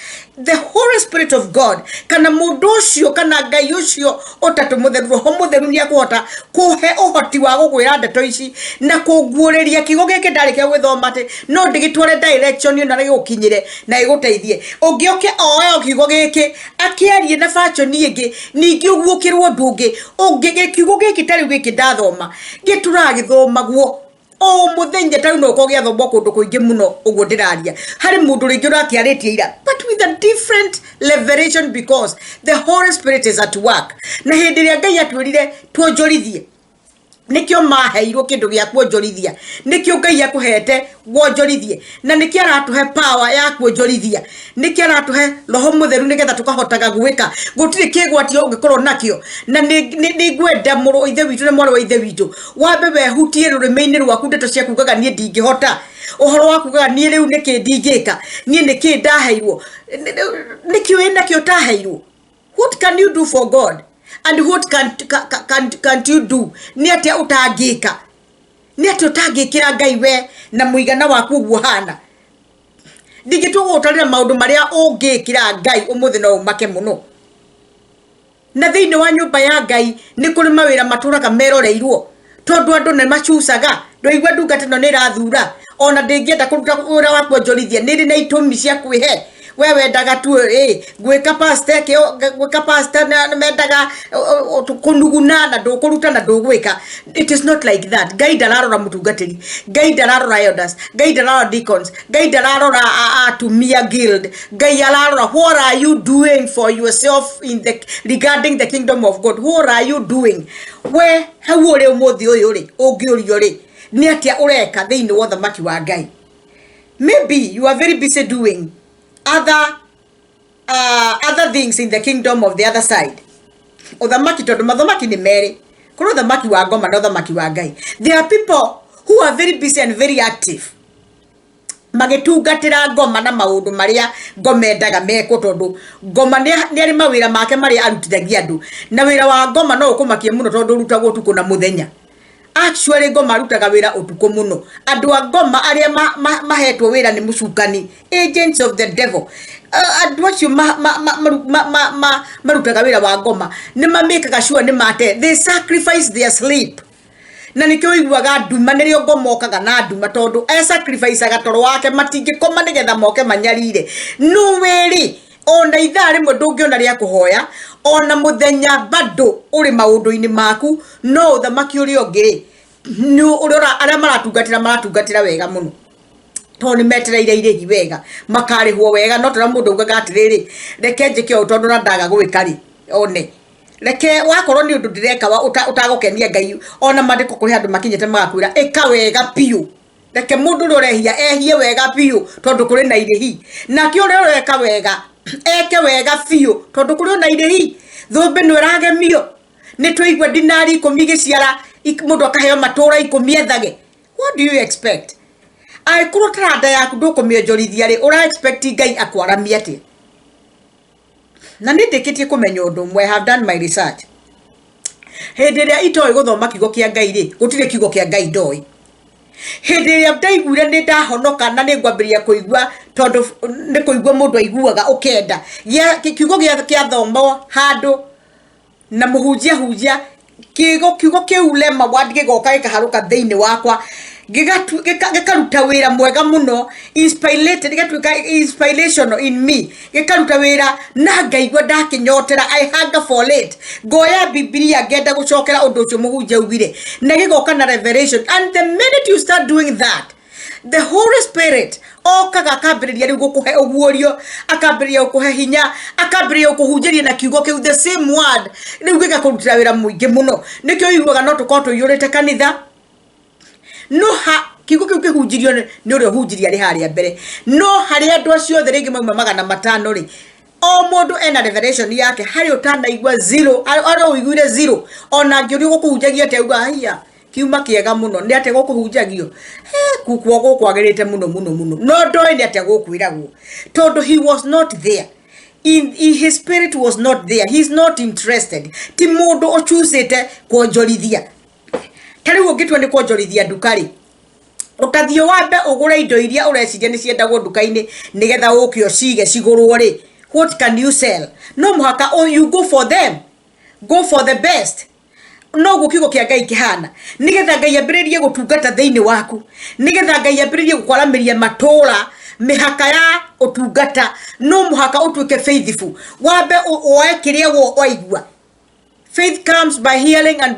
the Holy Spirit of God, kana mũndũ ũcio, kana Ngai ũcio ũtatũ mũtheru, Roho Mũtheru, nĩ akũhota kũhe ũhoti wa gũkwĩra ndeto ici na kũnguũrĩria kiugo gĩkĩ ndarĩkia gwĩthoma, atĩ no ndĩgĩtware direction ĩno na gĩgũkinyĩre na gĩgũteithie. Ũngĩoke oe o kiugo gĩkĩ akĩarie na version ĩngĩ, ningĩ ũguũkĩrwo ũndũ ũngĩ ũngĩ. Kiugo gĩkĩ ta rĩu gĩkĩ ndathoma gĩtũraga gĩthomagwo o mũthenya, ta rĩu no ũkorwo gĩathomwo kũndũ kũingĩ mũno ũguo ndĩraria, harĩ mũndũ rĩngĩ ũrakĩarĩtie ira, but with a different revelation, because the Holy Spirit is at work. Na hĩndĩ ĩrĩa Ngai atwĩrire tuonjorithie, nĩkĩo maheirwo kĩndũ gĩa kuonjorithia, nĩkĩo Ngai akũhete wonjorithie, na nĩkĩo aratũhe power ya kuonjorithia, nĩkĩo aratũhe Roho Mũtheru, nĩgetha tũkahotaga gwĩka. Gũtirĩ kĩgwatio ũngĩkorwo nakĩo. Na nĩ ngwenda, mũrũ wa ithe witũ na mwarĩ wa ithe witũ, wambe wehutie rũrĩmĩ-inĩ rwaku ndeto cia kugaga, "Niĩ ndingĩhota," ũhoro wa kugaga, "Niĩ rĩu nĩkĩ ndingĩka? Niĩ nĩkĩ ndaheirwo? Nĩkĩ wĩ nakĩo ũtaheirwo?" What can you do for God and what can't you do? Nĩ atĩa ũtangĩka? Nĩ atĩa ũtangĩkĩra Ngai we na mũigana waku ũguo hana? Ndingĩtua gũgũtarĩra maũndũ marĩa ũngĩkĩra Ngai ũmũthĩ, no ũmake mũno. Na thĩinĩ wa nyũmba ya Ngai nĩ kũrĩ mawĩra matũraga meroreirwo, tondũ andũ nĩ macucaga. Ndwaigua ndungata ĩno nĩ ĩrathura, ona ndĩngĩenda kũruta wĩra wa kuonjorithia, nĩ ĩrĩ na itũmi cia kwĩhe. We wendaga tu ĩ gwĩka pastor, gwĩka pastor na mendaga kũnuguna na ndũkũruta na ndũgwĩka. It is not like that. Ngai ndararora mũtungatĩri, Ngai ndararora elders, Ngai ndararora deacons, Ngai ndararora atumia guild. Ngai ararora what are you doing for yourself in the regarding the kingdom of God. What are you doing? We hau ũrĩ ũmũthĩ ũyũ rĩ, ũngĩũrio rĩ, nĩ atĩa ũreka thĩinĩ wa ũthamaki wa Ngai? Maybe you are very busy doing other things in the kingdom of the other side. Ũthamaki, tondũ mathamaki nĩ merĩ, kũrĩ ũthamaki wa ngoma na ũthamaki wa Ngai. There are people who are very busy and very active magĩtungatĩra ngoma na maũndũ marĩa ngoma endaga mekwo, tondũ ngoma nĩ arĩ mawĩra make marĩa arutithagia andũ, na wĩra wa ngoma no ũkũmakie mũno tondũ ũrutagwo ũtukũ na mũthenya. Actually, ngoma arutaga wĩra ũtukũ mũno. Andũ a ngoma arĩa mahetwo wĩra nĩ mũcukani, agents of the devil, andũ acio marutaga wĩra wa ngoma nĩ mamĩkaga sure nĩ mate, they sacrifice their sleep. Na nĩkĩo ũiguaga nduma, nĩrĩo ngoma okaga na nduma, tondũ e sacrificeaga toro wake, matingĩkoma nĩgetha moke manyarire. No wĩrĩ ona ithaa rĩmwe ndũngĩona rĩa kũhoya, ona mũthenya bado ũrĩ maũndũ-inĩ maku. No ũthamaki ũrĩa ũngĩ rĩ, nĩ ũrĩa arĩa maratungatĩra maratungatĩra wega mũno, tondũ nĩ metereire irĩhi wega, makarĩhwo wega. No tũrĩa mũndũ augaga atĩrĩrĩ, reke njĩke ũũ tondũ na ndaga gwĩka rĩ, one reke wakorwo nĩ ũndũ ndĩreka ũtagũkenia Ngai. Ona mandĩko kũrĩ handũ makinyĩte magakwĩra ĩka wega biũ. Reke mũndũ ũrĩa ũrehia ehie wega biũ tondũ kũrĩ na irĩhi, nake ũrĩa ũreka wega eke wega biũ tondũ kũrĩ ona irĩhi. Thũmbĩ nĩ ĩragemio, nĩ twaigua dinari 10 igĩciara mũndũ akaheo matũra 10 ethage. What do you expect? Angĩkorwo taranda yaku ndũkũmĩonjorithia rĩ, ũra expect Ngai akwaramie atĩa? Na nĩ ndĩkĩtie kũmenya ũndũ ũmwe. I have done my research. Hĩndĩ ĩrĩa itoĩ gũthoma kiugo kĩa Ngai rĩ, gũtirĩ kiugo kĩa Ngai ndoĩ. Hĩndĩ ĩrĩa ndaiguire nĩ ndahonoka na nĩ ngwambĩrĩria kũigua, tondũ nĩ kũigua mũndũ aiguaga ũkenda kiugo gĩathomwo handũ na mũhunjia hunjia kiugo kĩu rhema word, gĩgoka gĩkaharũka thĩinĩ wakwa, gĩkaruta wĩra mwega mũno, inspirated, gĩgatuĩka inspirational in me, gĩkaruta wĩra na ngaigua ndakĩnyotera. I hunger for it. Ngoya Bibilia, ngenda gũcokera ũndũ ũcio mũhunjia augire, na gĩgoka na revelation. And the minute you start doing that, the Holy Spirit okaga akambĩrĩria rĩu gũkũhe ũguũrio, akambĩrĩria gũkũhe hinya, akambĩrĩria gũkũhunjĩria na kiugo kĩu, the same word. Rĩu gĩgakũrutĩra wĩra mũingĩ mũno. Nĩkĩo ũiguaga no tũkorwo tũiyũrĩte kanitha, no ha kiugo kĩu kĩhunjirio nĩ ũrĩa ũhunjirie arĩ harĩa mbere. No harĩ andũ acio othe rĩngĩ mauma 500 rĩ, o mũndũ ena revelation yake. Harĩ ũtanaigua zero, harĩ ũiguire zero. Ona angĩũrio gũkũhunjagia atĩa, auga haiya kiuma kĩega mũno. Nĩ atĩa gũkũhunjagio kukwo gũkwagĩrĩte mũno mũno mũno, no ndoĩ nĩ atĩa gũkwĩragwo, tondũ he was not there in his spirit was not there. He is not interested. Ti mũndũ ũcusĩte kuonjorithia. Ta rĩu ũngĩtua nĩ kuonjorithia nduka rĩ, ũtathiĩ wambe ũgũre indo iria ũreciria nĩ ciendagwo nduka-inĩ nĩgetha ũke ũcige cigũrwo rĩ? What can you sell? No mũhaka you go for them, go for the best. Noguo kiugo kĩa Ngai kĩhana. Nĩgetha Ngai ambĩrĩrie gũtungata thĩinĩ waku, nĩgetha Ngai ambĩrĩrie gũkwaramĩria matũũra, mĩhaka ya ũtungata, no mũhaka ũtuĩke faithful, wambe woe kĩrĩa waigua. Faith comes by hearing and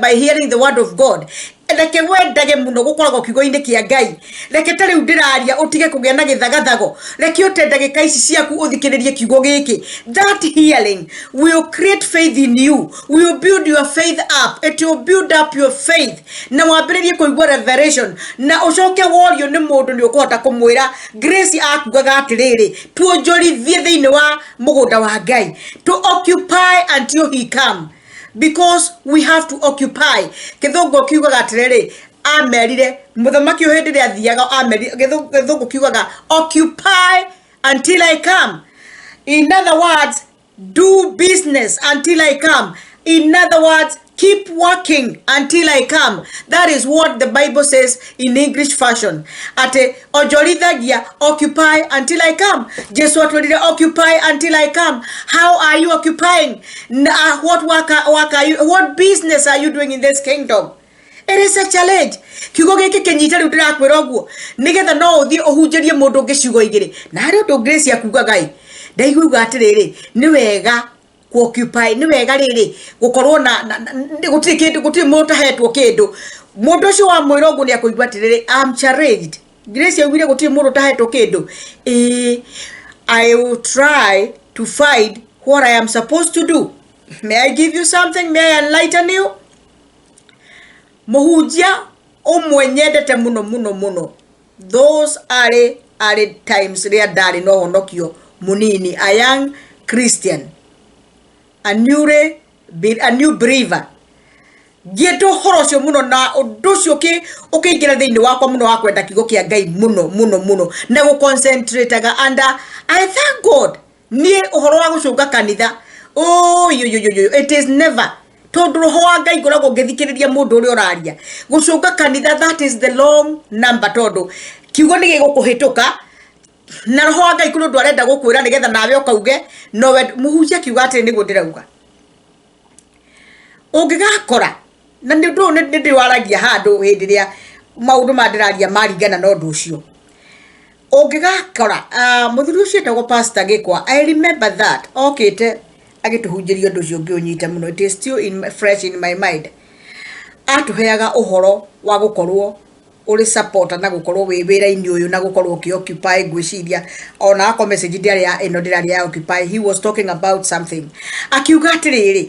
by hearing the word of God. Reke wendage mũno gũkoragwo kiugo-inĩ kĩa Ngai. Reke ta rĩu ndĩraria ũtige kũgĩa na gĩthagathago. Reke ũte ndagĩka ici ciaku ũthikĩrĩrie kiugo gĩkĩ. That hearing will create faith in you, will build your faith up. It will build up your faith na wambĩrĩrie kũigua revelation, na ũcoke worio nĩ mũndũ, nĩ ũkũhota kũmwĩra Grace akugaga atĩrĩrĩ, tuonjorithie thĩinĩ wa mũgũnda wa Ngai, to occupy until he come, because we have to occupy. Gĩthũngũ kiugaga atĩrĩrĩ, amerire mũthamaki ũyũ hĩndĩ ĩrĩa athiaga, amerire, gĩthũngũ kiugaga, "Occupy until I come." In other words, do business until I come. In other words, keep working until I come. That is what the Bible says in English version, atĩ onjorithagia, occupy until I come. Jesu atwĩrire, "Occupy until I come." How are you occupying? What work are you, what business are you doing in this kingdom? It is a challenge. Kiugo gĩkĩ kĩnyite rĩu ndĩrakwĩra ũguo nĩgetha no ũthiĩ ũhunjĩrie mũndũ ũngĩ ciugo igĩrĩ. Na harĩ ũndũ Grace akugaga ĩ, ndaigua auga atĩrĩrĩ, nĩ wega ku occupy, nĩ wega rĩrĩ gũkorwo na gũtirĩ kĩndũ, gũtirĩ mũndũ ũtahetwo kĩndũ. Mũndũ ũcio wamwĩra ũguo nĩ akũigua atĩrĩrĩ, I'm challenged. Grace augire gũtirĩ mũndũ ũtahetwo kĩndũ. Ĩĩ, I will try to find what I am supposed to do. May I give you something? May I enlighten you? Mũhunjia ũmwe nyendete mũno mũno mũno, those arĩ times rĩrĩa ndarĩ na ũhonokio mũnini, a young Christian, a new believer, ngĩenda ũhoro ũcio mũno na ũndũ ũcio ũkĩingĩra thĩinĩ wakwa mũno wa kwenda kiugo kĩa Ngai mũno mũno mũno na gũconcentrateaga, and I thank God niĩ ũhoro wa gũcũnga kanitha, ũyũyũyũyũ, it is never, tondũ roho wa Ngai ngoragwo ngĩthikĩrĩria mũndũ ũrĩa ũraria. Gũcũnga kanitha, that is the long number, tondũ kiugo nĩ gĩgũkũhĩtũka na roho wa Ngai kũrĩ ũndũ arenda gũkwĩra nĩgetha nawe ũkauge nowe. Mũhunjia akiuga atĩrĩ, nĩguo ndĩrauga, ũngĩgakora na nĩ ũndũ ũyũ nĩ ndĩwaragia handũ hĩndĩ ĩrĩa maũndũ ma ndĩraria maringana na ũndũ ũcio, ũngĩgakora mũthuri ũcio etagwo Pastor Gĩkwa, I remember that okĩte agĩtũhunjĩria ũndũ ũcio ngĩũnyita mũno, it is still fresh in my mind. Atũheaga ũhoro wa gũkorwo ũrĩ supporter na gũkorwo wĩ wĩra-inĩ ũyũ na gũkorwo ũkĩ occupy. Ngwĩciria ona akorwo message ndĩarĩ ya ĩno, ndĩrarĩ ya occupy, he was talking about something, akiuga atĩrĩrĩ,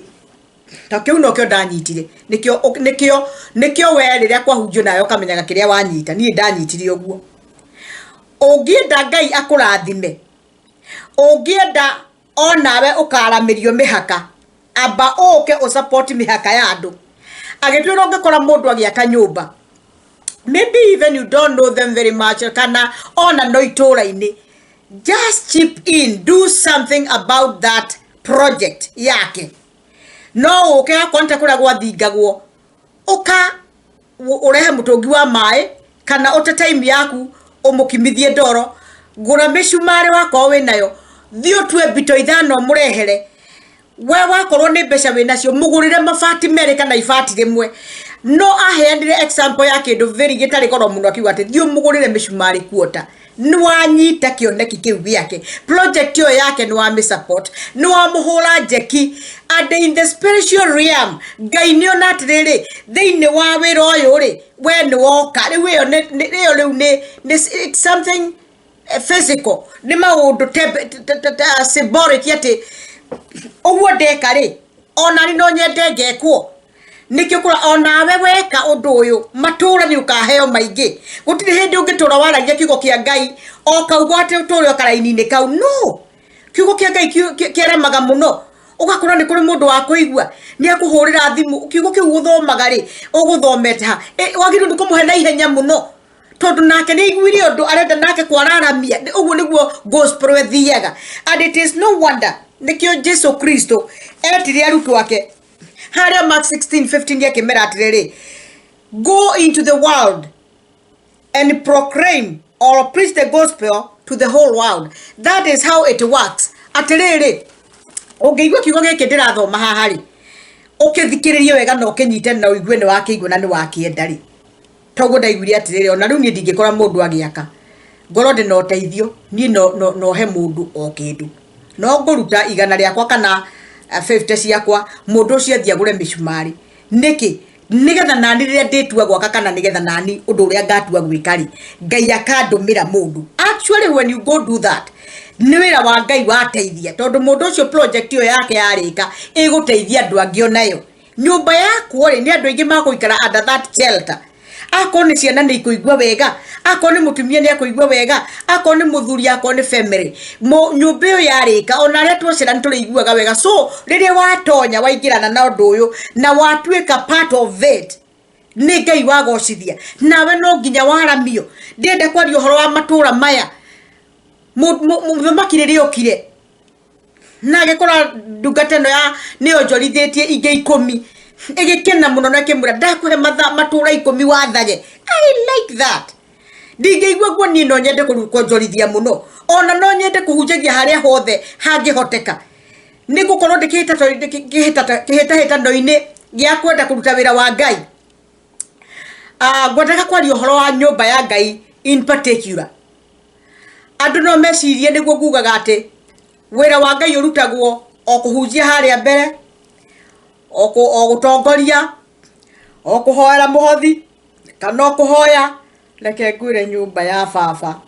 ta kĩu nokĩo ndanyitire, nĩkĩo we rĩrĩa kwahunjio nawe ũkamenyaga kĩrĩa wanyita. Niĩ ndanyitire ũguo, ũngĩenda Ngai akũrathime, ũngĩenda onawe ũkaramĩrio mĩhaka, amba ũke ũsupport mĩhaka ya andũ. Agĩtwĩra ũngĩkora mũndũ agĩaka nyũmba, maybe even you don't know them very much, kana ona no itũra-inĩ, just chip in, do something about that project yake. No ũke akorwo nĩ ta kũrĩa gwathingagwo, ũka ũrehe mũtũngi wa maĩ kana ũte time yaku ũmũkimithie ndoro, gũra mĩcumarĩ wakorwo wĩnayo, thiĩ ũtue mbito 5 mũrehere. We wakorwo nĩ mbeca wĩnacio, mũgũrĩre mabati merĩ kana ibati rĩmwe. No aheanire example ya kĩndũ very gĩtarĩ goro mũno, akiuga atĩ thiĩ ũmũgũrĩre mĩcumarĩ kuota, nĩ wanyita kĩoneki kĩu gĩake, project ĩyo yake, nĩ wamĩ support, nĩ wamũhũra njeki. And in the spiritual realm, Ngai nĩ ona atĩrĩrĩ, thĩinĩ wa wĩra ũyũ rĩ, we nĩ woka rĩu. Ĩyo ĩyo rĩu nĩ it's something physical, nĩ maũndũ symbolic, atĩ ũguo ndeka rĩ, ona ni no nyende ngekwo. Nĩkĩo kũra onawe weka ũndũ ũyũ, matũra nĩ ũkaheo maingĩ. Gũtirĩ hĩndĩ ũngĩtũra waragia kiugo kĩa Ngai o kaugo atĩ ũtũre o karaini-inĩ kau. No kiugo kĩa Ngai kĩaramaga mũno, ũgakora nĩ kũrĩ mũndũ wa kũigua nĩ akũhũrĩra thimũ. Kiugo kĩu gũthomaga rĩ, ũgũthomete ha? Wagĩrĩirwo nĩ kũmũhe na ihenya mũno, tondũ nake nĩ aiguire ũndũ arenda nake kwararamia. Ũguo nĩguo gospel ĩthiaga. And it is no wonder nĩkĩo Jesu Kristo etire arutwo ake harĩa Mark 16:15, akĩmera atĩrĩrĩ, "Go into the world and proclaim or preach the gospel to the whole world." That is how it works. Atĩrĩrĩ, ũngĩigua kiugo gĩkĩ ndĩrathoma haha rĩ, ũkĩthikĩrĩrie wega na ũkĩnyite na ũigue nĩ wakĩigua na nĩ wakĩenda rĩ, toguo ndaiguire atĩrĩrĩ, ona rĩu niĩ ndingĩkora mũndũ agĩaka ngorwo ndĩ na ũteithio, niĩ no he mũndũ o kĩndũ, no ngũruta 100 rĩakwa kana 50 ciakwa, mũndũ ũcio athiĩ agũre mĩcumarĩ. Nĩkĩ? Nĩgetha nani rĩrĩa ndĩtua gwaka kana nĩgetha nani ũndũ ũrĩa ngatua gwĩka rĩ, Ngai akandũmĩra mũndũ. Actually, when you go do that, nĩ wĩra wa Ngai wateithia, tondũ mũndũ ũcio project ĩyo yake yarĩka ĩgũteithia andũ angĩ onayo. Nyũmba yakwo rĩ, nĩ andũ aingĩ makũikara under that shelter. Akorwo nĩ ciana nĩ ikũigua wega, akorwo nĩ mũtumia nĩ akũigua wega, akorwo nĩ mũthuri, akorwo nĩ family. Nyũmba ĩyo yarĩka, ona arĩa twacera nĩ tũrĩiguaga wega. So rĩrĩa watonya, waingĩrana na ũndũ ũyũ na watuĩka part of it, nĩ Ngai wagocithia, nawe no nginya waramio. Ndĩrenda kwaria ũhoro wa matũra maya. Mũthamaki rĩrĩa okire na agĩkora ndungata ĩno ya nĩyo njorithĩtie ingĩ 10, ĩgĩkena mũno na ĩkĩmwĩra, "Ndakũhe matũra 10 wathage." I like that. Ndingĩigua guo niĩ no nyende kuonjorithia mũno, ona no nyende kũhunjagia harĩa hothe hangĩhoteka. Nĩ ngũkorwo ndĩ kĩhĩtahĩtano-inĩ gĩa kwenda kũruta wĩra wa Ngai. Ngwendaga kwaria ũhoro wa nyũmba ya Ngai in particular. Andũ no mecirie nĩguo ngugaga atĩ wĩra wa Ngai ũrutagwo o kũhunjia harĩa mbere, o gũtongoria, o kũhoera mũhothi, kana o kũhoya. Reke ngwĩre nyũmba ya baba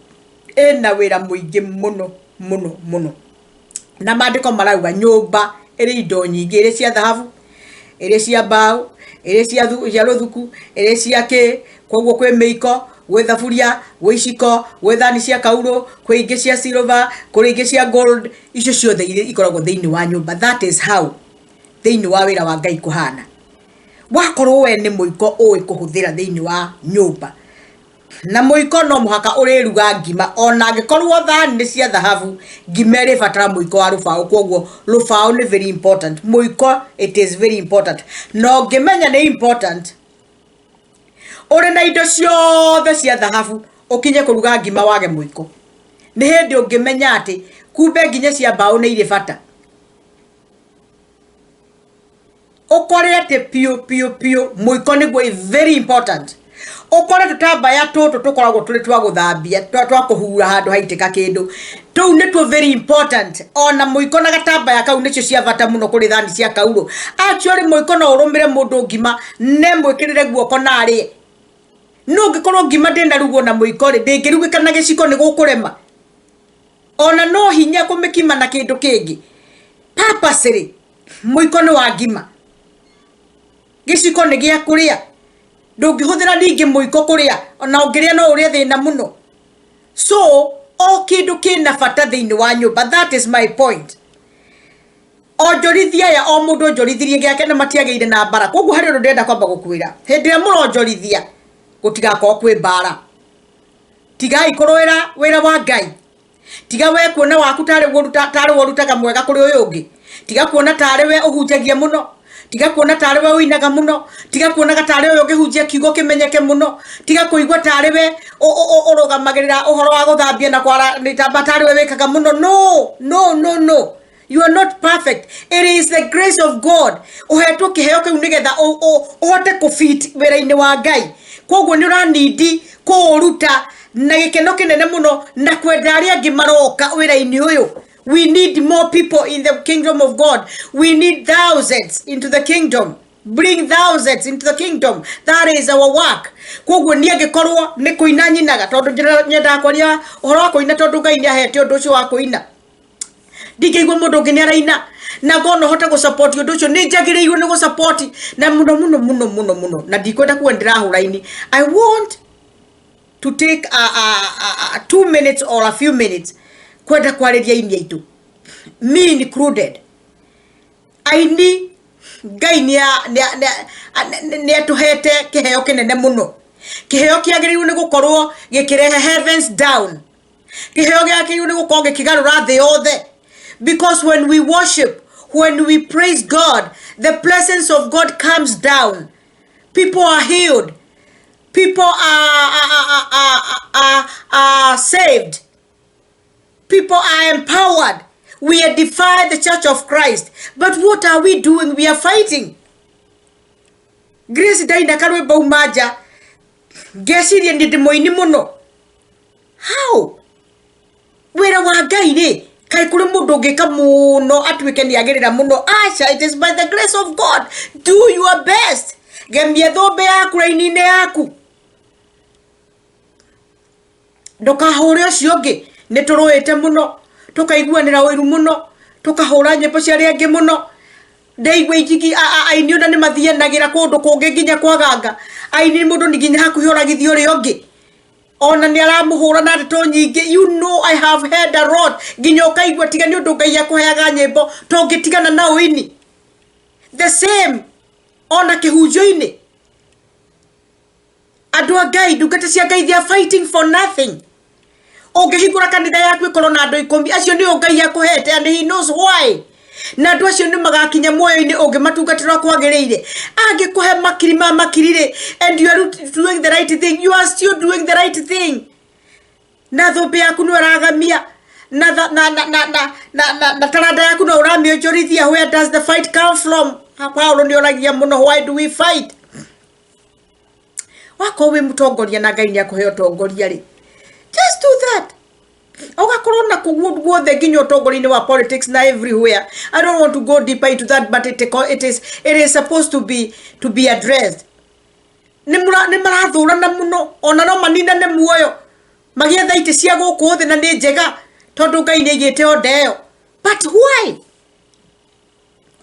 ĩna wĩra mũingĩ mũno mũno mũno. Na maandĩko marauga nyũmba ĩrĩ indo nyingĩ, ĩrĩ cia thahabu, ĩrĩ cia mbaũ, ĩrĩ cia rũthuku, ĩrĩ cia kĩ. Koguo kwĩ mĩiko, gwĩ thaburia, gwĩ iciko, gwĩ thani cia kaurũ, kwĩ ingĩ cia silver, kũrĩ ingĩ cia gold. Icio ciothe ikoragwo thĩinĩ wa nyũmba. That is how thĩinĩ wa wĩra wa Ngai kũhana. Wakorwo we nĩ mũiko ũĩ kũhũthĩra thĩinĩ wa nyũmba, na mũiko no mũhaka ũrĩruga ngima, ona angĩkorwo thani nĩ cia thahabu, ngima ĩrĩbatara mũiko wa rũbaũ. Koguo rũbaũ nĩ very important, mũiko it is very important. Na ũngĩmenya nĩ important, ũrĩ na indo ciothe cia thahabu, ũkinye kũruga ngima wage mũiko, nĩ hĩndĩ ũngĩmenya atĩ kumbe nginya cia mbaũ nĩ irĩ bata. Ũkore atĩ piũ piũ piũ mũiko nĩguo very important. Ũkore tũtambaya tũtũ tũkoragwo tũrĩ twa gũthambia, twa kũhura handũ haitĩka kĩndũ, tũu nĩtuo very important. Ona mũiko na gatambaya kau nĩcio cia bata mũno kũrĩ thani cia kaurũ. Actually mũiko no ũrũmĩre mũndũ ngima ne mwĩkĩrĩre guoko na arĩe. No ũngĩkorwo ngima ndĩnarugwo na mũiko rĩ, ndĩngĩrugĩka na gĩciko, nĩ gũkũrema. Ona no hinya kũmĩkima na kĩndũ kĩngĩ. Purposely mũiko nĩ wa ngima, gĩciko nĩ gĩa kũrĩa. Ndũngĩhũthĩra ningĩ mũiko kũrĩa, ona ũngĩrĩa no ũrĩe thĩna mũno. So o kĩndũ kĩna bata thĩinĩ wa nyũmba. That is my point. Onjorithia aya, o mũndũ onjorithirie gĩake na matiagĩire na mbara. Koguo harĩ ũndũ ndĩrenda kwamba gũkwĩra, hĩndĩ ĩrĩa mũronjorithia gũtigakorwo kwĩ mbara. Tigai kũrũĩra wĩra wa Ngai. Tiga we kuona waku tarĩ we ũrutaga mwega kũrĩ ũyũ ũngĩ. Tiga kuona tarĩ we ũhunjagia mũno. Tiga kuona tarĩ we ũinaga mũno. Tiga kuonaga tarĩ ũyũ ũngĩhunjia kiugo kĩmenyeke mũno. Tiga kũigua tarĩ we ũrũgamagĩrĩra ũhoro wa gũthambia na kwara itambaya, tarĩ we wĩkaga mũno. No, no, no, no, you are not perfect. It is the grace of God. Ũhetwo kĩheo kĩu nĩgetha ũhote kũfit wĩra-inĩ wa Ngai. Koguo nĩ ũranindi kũũruta na gĩkeno kĩnene mũno na kwenda arĩa angĩ maroka wĩra-inĩ ũyũ. We need more people in the kingdom of God. We need thousands into the kingdom. Bring thousands into the kingdom. That is our work. Koguo niĩ angĩkorwo nĩ kũina nyinaga, tondũ nyendaga kwaria ũhoro wa kũina, tondũ Ngai nĩ ahete ũndũ ũcio wa kũina, ndingĩigua mũndũ ũngĩ nĩ araina na ngona hote gũ support ũndũ ũcio, nĩ njagĩrĩirwo nĩ gũ support na mũno mũno mũno mũno mũno. Na ndikwenda kuga ndĩrahũra ini. I want to take a 2 minutes or a few minutes kwenda kwarĩria aini aitũ, me included. Aini, Ngai nĩ atũhete kĩheo kĩnene mũno, kĩheo kĩagĩrĩirwo nĩ gũkorwo gĩkĩrehe heavens down, kĩheo gĩakĩrĩirwo nĩ gũkorwo gĩkĩgarũra thĩ yothe. Because when we worship, when we praise God, the presence of God comes down. People are healed, people are saved, people are empowered. We edify the church of Christ. But what are we doing? We are fighting. Grace ndaina karwĩmbo uma nja, ngeciria nĩ ndĩ mũini mũno. How wĩra wa Ngai rĩ, kaĩ kũrĩ mũndũ ũngĩka mũno atuĩke nĩ agĩrĩra mũno? Aca, it is by the grace of God. Do your best. Gemia thũmbĩ yaku raini-inĩ yaku, ndũkahũre ũcio ũngĩ. Nĩ tũrũĩte mũno, tũkaiguanĩra ũiru mũno, tũkahũra nyĩmbo cia arĩa angĩ mũno. Ndaigua injigi aini ona nĩ mathianagĩra kũndũ kũngĩ nginya kwaganga aini. Mũndũ nĩ nginya hakuhĩ oragithia ũrĩa ũngĩ, ona nĩ aramũhũra na ndeto nyingĩ. I have heard a lot, nginya ũkaigua tiga nĩ ũndũ Ngai akũheaga nyĩmbo, tũngĩtigana na ũini. The same ona kĩhunjio-inĩ. Andũ a Ngai, ndungata cia Ngai, they are fighting for nothing. Ũngĩhingũra kanitha yaku ĩkorwo na andũ 10, acio nĩo Ngai akũhete, and he knows why. Na andũ acio nĩ magakinya muoyo-inĩ ũngĩmatungatĩra kwagĩrĩire. Angĩkũhe makiri ma makiri rĩ, and you are doing the right thing, you are still doing the right thing. Na thũmbĩ yaku nĩ ũragamia na na na na na na na na na taranda yaku no ũramĩonjorithia. Where does the fight come from? Paulo nĩ oragia mũno, why do we fight? Wakorwo wĩ mũtongoria na Ngai nĩ akũhe ũtongoria rĩ, just do that. Ũgakorwo na kũguo guothe nginya ũtongoria-inĩ wa politics na everywhere. I don't want to go deeper into that, but it is supposed to be addressed. Nĩ marathũrana mũno, ona no maninane muoyo magĩetha itĩ cia gũkũ thĩ, na nĩ njega tondũ Ngai nĩ aigĩte onda ĩyo. But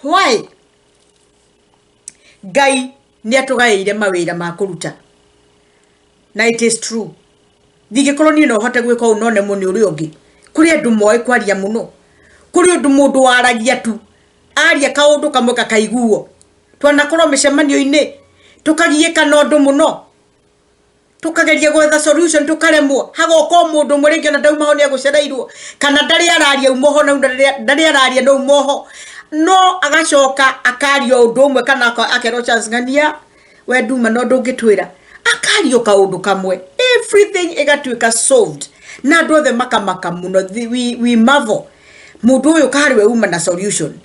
why? Ngai nĩ atũgaĩire mawĩra ma kũruta, na it is true, ndingĩkorwo niĩ no hote gwĩka ũũ no nemwo nĩ ũrĩa ũngĩ. Kũrĩ andũ moĩ kwaria mũno, kũrĩ ũndũ mũndũ waragia tu, aria kaũndũ kamwe gakaiguo. Twanakorwo mĩcemanio-inĩ tũkagiĩka na ũndũ mũno, tukageria gwetha solution tukaremwo, hagoka o mũndũ ũmwe rĩngĩ ona ndauma ho nĩ agũcereirwo kana ndarĩ araria uma ho na ndarĩ araria no uma ho, no agacoka akaria ũndũ ũmwe kana akerwo chance ng'ania we nduma no ndũngĩtwĩra, akario kaũndũ kamwe, everything ĩgatuĩka solved na andũ othe makamaka mũno. We marvel, mũndũ ũyũ karĩ we uma na solution,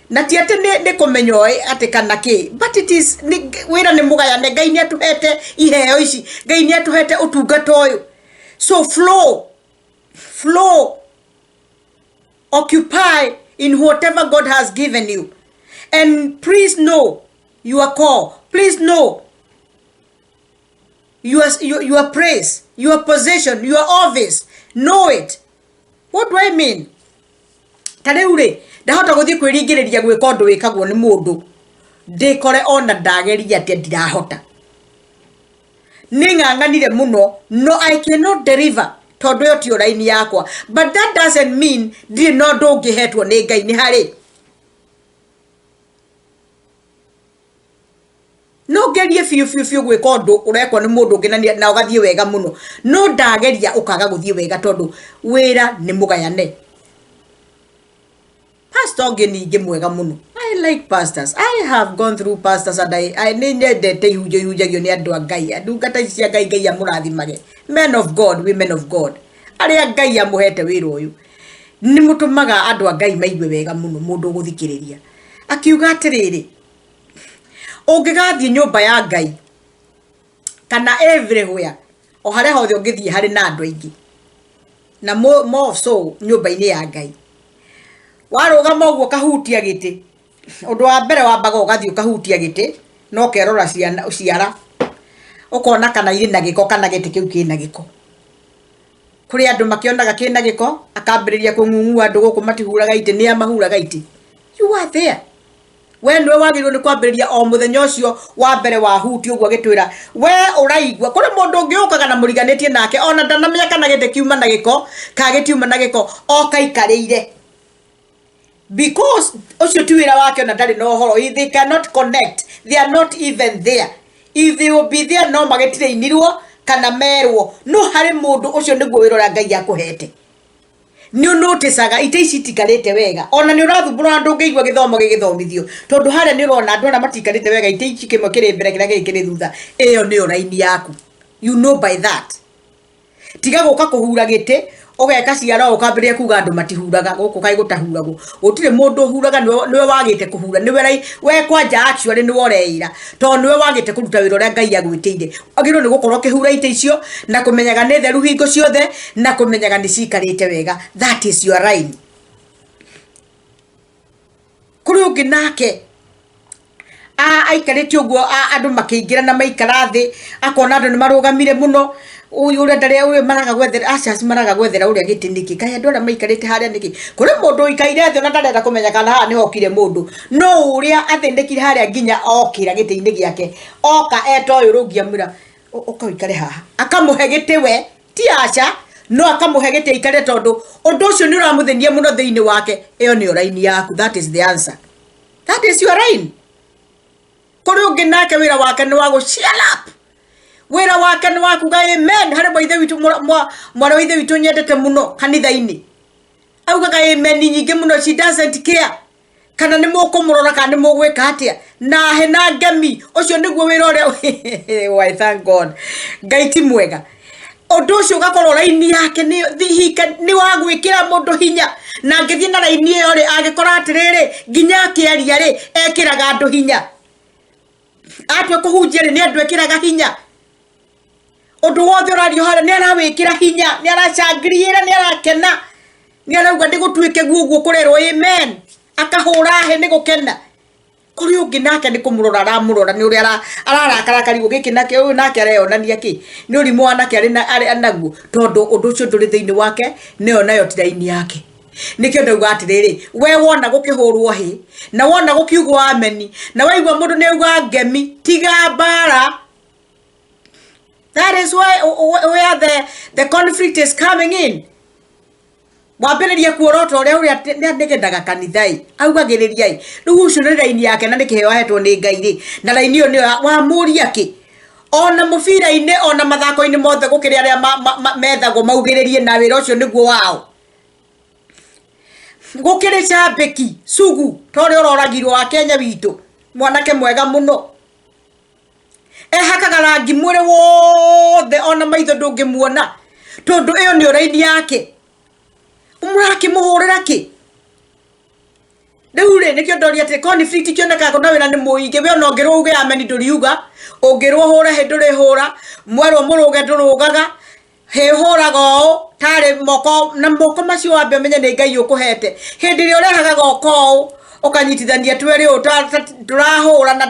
na ti atĩ nĩ kũmenya oĩ atĩ kana kĩ, but it is wĩra nĩ mũgayane. Ngai nĩ atũhete iheo ici, Ngai nĩ atũhete ũtungata ũyũ, so flow, flow, occupy in whatever God has given you, and please know your call, please know your place, your position, your office. Know it. What do I mean? Ta rĩu rĩ, ndahota gũthiĩ kwĩringĩrĩria gwĩka ũndũ wĩkagwo nĩ mũndũ, ndĩkore ona ndageria atĩa ndirahota. Nĩ ng'ang'anire mũno, no I cannot deliver tondũ ĩyo tiyo raini yakwa, but that doesn't mean ndirĩ na ũndũ ũngĩhetwo nĩ Ngai. Nĩ harĩ no ngerie biũ biũ biũ gwĩka ũndũ ũrekwo nĩ mũndũ ũngĩ na ũgathiĩ wega mũno, no ndageria ũkaga gũthiĩ wega tondũ wĩra nĩ mũgayane. Pastor ũngĩ ningĩ mwega mũno, I like pastors. I have gone through pastors and I nĩ nyendete ihunjio ihunjagio nĩ andũ a Ngai, ndungata ici cia Ngai. Ngai amũrathimage, men of God, women of God, arĩa Ngai amũhete wĩra ũyũ, nĩ mũtũmaga andũ a Ngai maigue wega mũno. Mũndũ ũgũthikĩrĩria akiuga atĩrĩrĩ, ũngĩgathiĩ nyũmba ya Ngai kana everywhere, o harĩa hothe ũngĩthiĩ harĩ na andũ aingĩ, na more so nyũmba-inĩ ya Ngai, warũgama ũguo ũkahutia gĩtĩ, ũndũ wa mbere wambaga ũgathiĩ ũkahutia gĩtĩ na ũkerora ciara, ũkona kana irĩ na gĩko kana gĩtĩ kĩu kĩna gĩko. Kũrĩ andũ makĩonaga kĩna gĩko akambĩrĩria kũng'ung'ua, andũ gũkũ matihuraga itĩ, nĩa mahuraga itĩ? You are there, we nĩwe wagĩrĩirwo nĩ kwambĩrĩria o mũthenya ũcio wa mbere wahutia ũguo agĩtwĩra we ũraigua. Kũrĩ mũndũ ũngĩ ũkaga na mũriganĩtie nake, ona ndanamenya kana gĩtĩ kiuma na gĩko kana gĩtiuma na gĩko, oka ikarĩire because ũcio ti wĩra wake, ona ndarĩ na ũhoro. They cannot connect, they are not even there. If they will be there, no magĩtirĩinirwo kana merwo. No harĩ mũndũ ũcio nĩguo wĩra ũrĩa Ngai akũhete, nĩ ũnoticaga ite ici itikarĩte wega, ona nĩ ũrathumbũra na ndũngĩigua gĩthomo gĩgĩthomithio tondũ harĩa nĩ ũrona andũ arĩa matikarĩte wega, ite ici kĩmwe kĩrĩ mbere kĩrĩa kĩngĩ kĩrĩ thutha. Ĩyo nĩyo raini yaku, you know by that. Tiga gũka kũhura gĩtĩ, ũgeka ciara, ũkambĩrĩria kuga andũ matihuraga gũkũ, kaĩ gũtahuragwo? Gũtirĩ mũndũ ũhuraga, nĩwe wagĩte kũhura, nĩwe we kwanja actually nĩwe ũreĩra tondũ nĩwe wagĩte kũruta wĩra ũrĩa Ngai agwĩtĩire. Wagĩrĩirwo nĩ gũkorwo ũkĩhura itĩ icio na kũmenyaga nĩ theru hingo ciothe na kũmenyaga nĩ cikarĩte wega. That is your line. Kũrĩ ũngĩ nake aikarĩte ũguo, andũ makĩingĩra na maikara thĩ, akona andũ nĩ marũgamire mũno, ũyũ ũrĩa ndarĩ ũyũ maraga gwethera acaci maraga gwethera ũrĩa gĩtĩ nĩkĩ, kaĩ andũ arĩa maikarĩte harĩa nĩkĩ? Kũrĩ mũndũ ũikaire thĩ ona ndarenda kũmenya kana haha nĩ hokire mũndũ, no ũrĩa athĩnĩkire harĩa nginya okĩra gĩtĩ-inĩ gĩake, oka eta ũyũ rũngi, amwĩra, "Ũka ũikare haha," akamũhe gĩtĩ we ti aca, no akamũhe gĩtĩ aikare tondũ ũndũ ũcio nĩ ũramũthĩnia mũno thĩinĩ wake. Ĩyo nĩyo raini yaku. That is the answer, that is your line. Kũrĩ ũngĩ nake wĩra wake nĩ wa gũ cheer up, wĩra wake nĩ wa kuga amen. Harĩ mwa ithe witũ, mwarĩ wa ithe witũ nyendete mũno kanitha-inĩ, augaga amen nyingĩ mũno. She doesn't care kana nĩ mũkũmũrora kana nĩ mũgwĩka atĩa, na he na ngemi. Ũcio nĩguo wĩra ũrĩa. Why, thank God, Ngai ti mwega. Ũndũ ũcio ũgakorwo raini yake nĩ wa gwĩkĩra mũndũ hinya, na angĩthiĩ na raini ĩyo rĩ, angĩkora atĩrĩrĩ, nginya akĩaria rĩ, ekĩraga andũ hinya, atua kũhunjia rĩ, nĩ andũ ekĩraga hinya. Ũndũ wothe ũrario harĩa nĩ arawĩkĩra hinya, nĩ aracangĩrĩra, nĩ arakena, nĩ arauga nĩ gũtuĩke guo ũguo kũrerwo amen, akahũra hĩ nĩ gũkena. Kũrĩ ũngĩ nake nĩ kũmũrora aramũrora nĩ ũrĩa ararakara akarigwo gĩkĩ nake ũyũ nake areyonania kĩ, nĩ ũrimũ wa nake arĩ arĩ naguo, tondũ ũndũ ũcio ndũrĩ thĩinĩ wake, nĩyo nayo ti raini yake. Nĩkĩo ndauga atĩrĩrĩ, we wona gũkĩhũrwo hĩ, na wona gũkiugwo ameni, na waigua mũndũ nĩ auga ngemi, tiga mbara. That is why where the conflict is coming in. Wambĩrĩria kuorota ũrĩa ũrĩa nĩgendaga kanitha ĩ, augagĩrĩria ĩ, rĩu ũcio nĩ raini yake na nĩ kĩheo ahetwo nĩ Ngai rĩ, na raini ĩyo nĩyo wamũria kĩ? Ona mũbira-inĩ ona mathako-inĩ mothe gũkĩrĩ arĩa methagwo maugĩrĩrie na wĩra ũcio nĩguo wao. Gũkĩrĩ cambĩki sugu ta ũrĩa ũroragirwo wa Kenya witũ, mwanake mwega mũno. Ehakaga rangi mwĩrĩ wothe ona maitho ndũngĩmuona, tondũ ĩyo nĩyo raini yake. Mũrakĩmũhũrĩra kĩ? Rĩu rĩ, nĩkĩo ndoria atĩ conflict ikĩonekaga kũ na wĩra nĩ mũingĩ, we ona ũngĩrwo uge ameni ndũriuga, ũngĩrwo ũhũre hĩ ndũrĩhũra, mwerwo mũrũge ndũrũgaga, hĩ ũhũraga ũũ tarĩ moko, na moko macio wambe ũmenye nĩ Ngai ũkũhete. Hĩndĩ ĩrĩa ũrehaga goko ũũ, ũkanyitithania twĩrĩ ũũ ndũrahũra na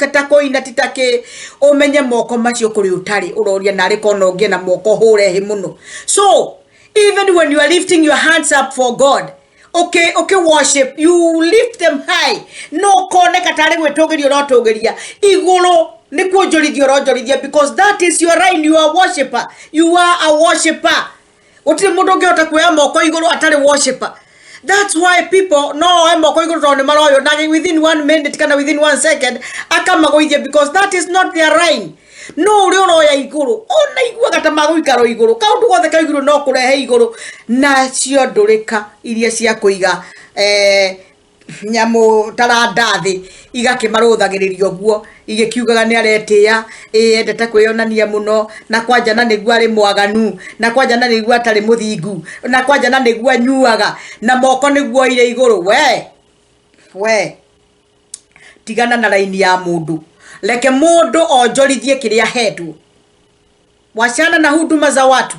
ta kũina ti ta kĩ, ũmenye moko macio kũrĩ ũtarĩ, ũroria narĩ kona ũngĩe na moko ũhũre hĩ mũno. So, even when you are lifting your hands up for God, okay, okay, worship, you lift them high, no koneka tarĩ gwĩtũgĩria ũrotũgĩria igũrũ, nĩ kuonjorithia ũronjorithia, because that is your line, you are worshipper, you are a worshipper. Gũtirĩ mũndũ ũngĩhota kuoya moko igũrũ atarĩ worshipper. That's why people no oe moko igũrũ tondũ nĩ maroywo na within 1 minute kana within 1 second akamagũithia, because that is not their line. No ũrĩa ũroya igũrũ ona iguaga ta magũikara igũrũ, kaũndũ gothe ka igũrũ no kũrehe igũrũ, nacio ndũrĩka iria cia kũiga nyamũ taranda thĩ igakĩmarũthagĩrĩria ũguo, igĩkiugaga nĩ aretĩĩa, ĩ endete kwĩyonania mũno, na kwanja na nĩguo arĩ mwaganu, na kwanja na nĩguo atarĩ mũthingu, na kwanja na nĩguo anyuaga, na moko nĩguo oire igũrũ. We tigana na raini ya mũndũ, reke mũndũ onjorithie kĩrĩa ahetwo. Wachana na huduma za watu,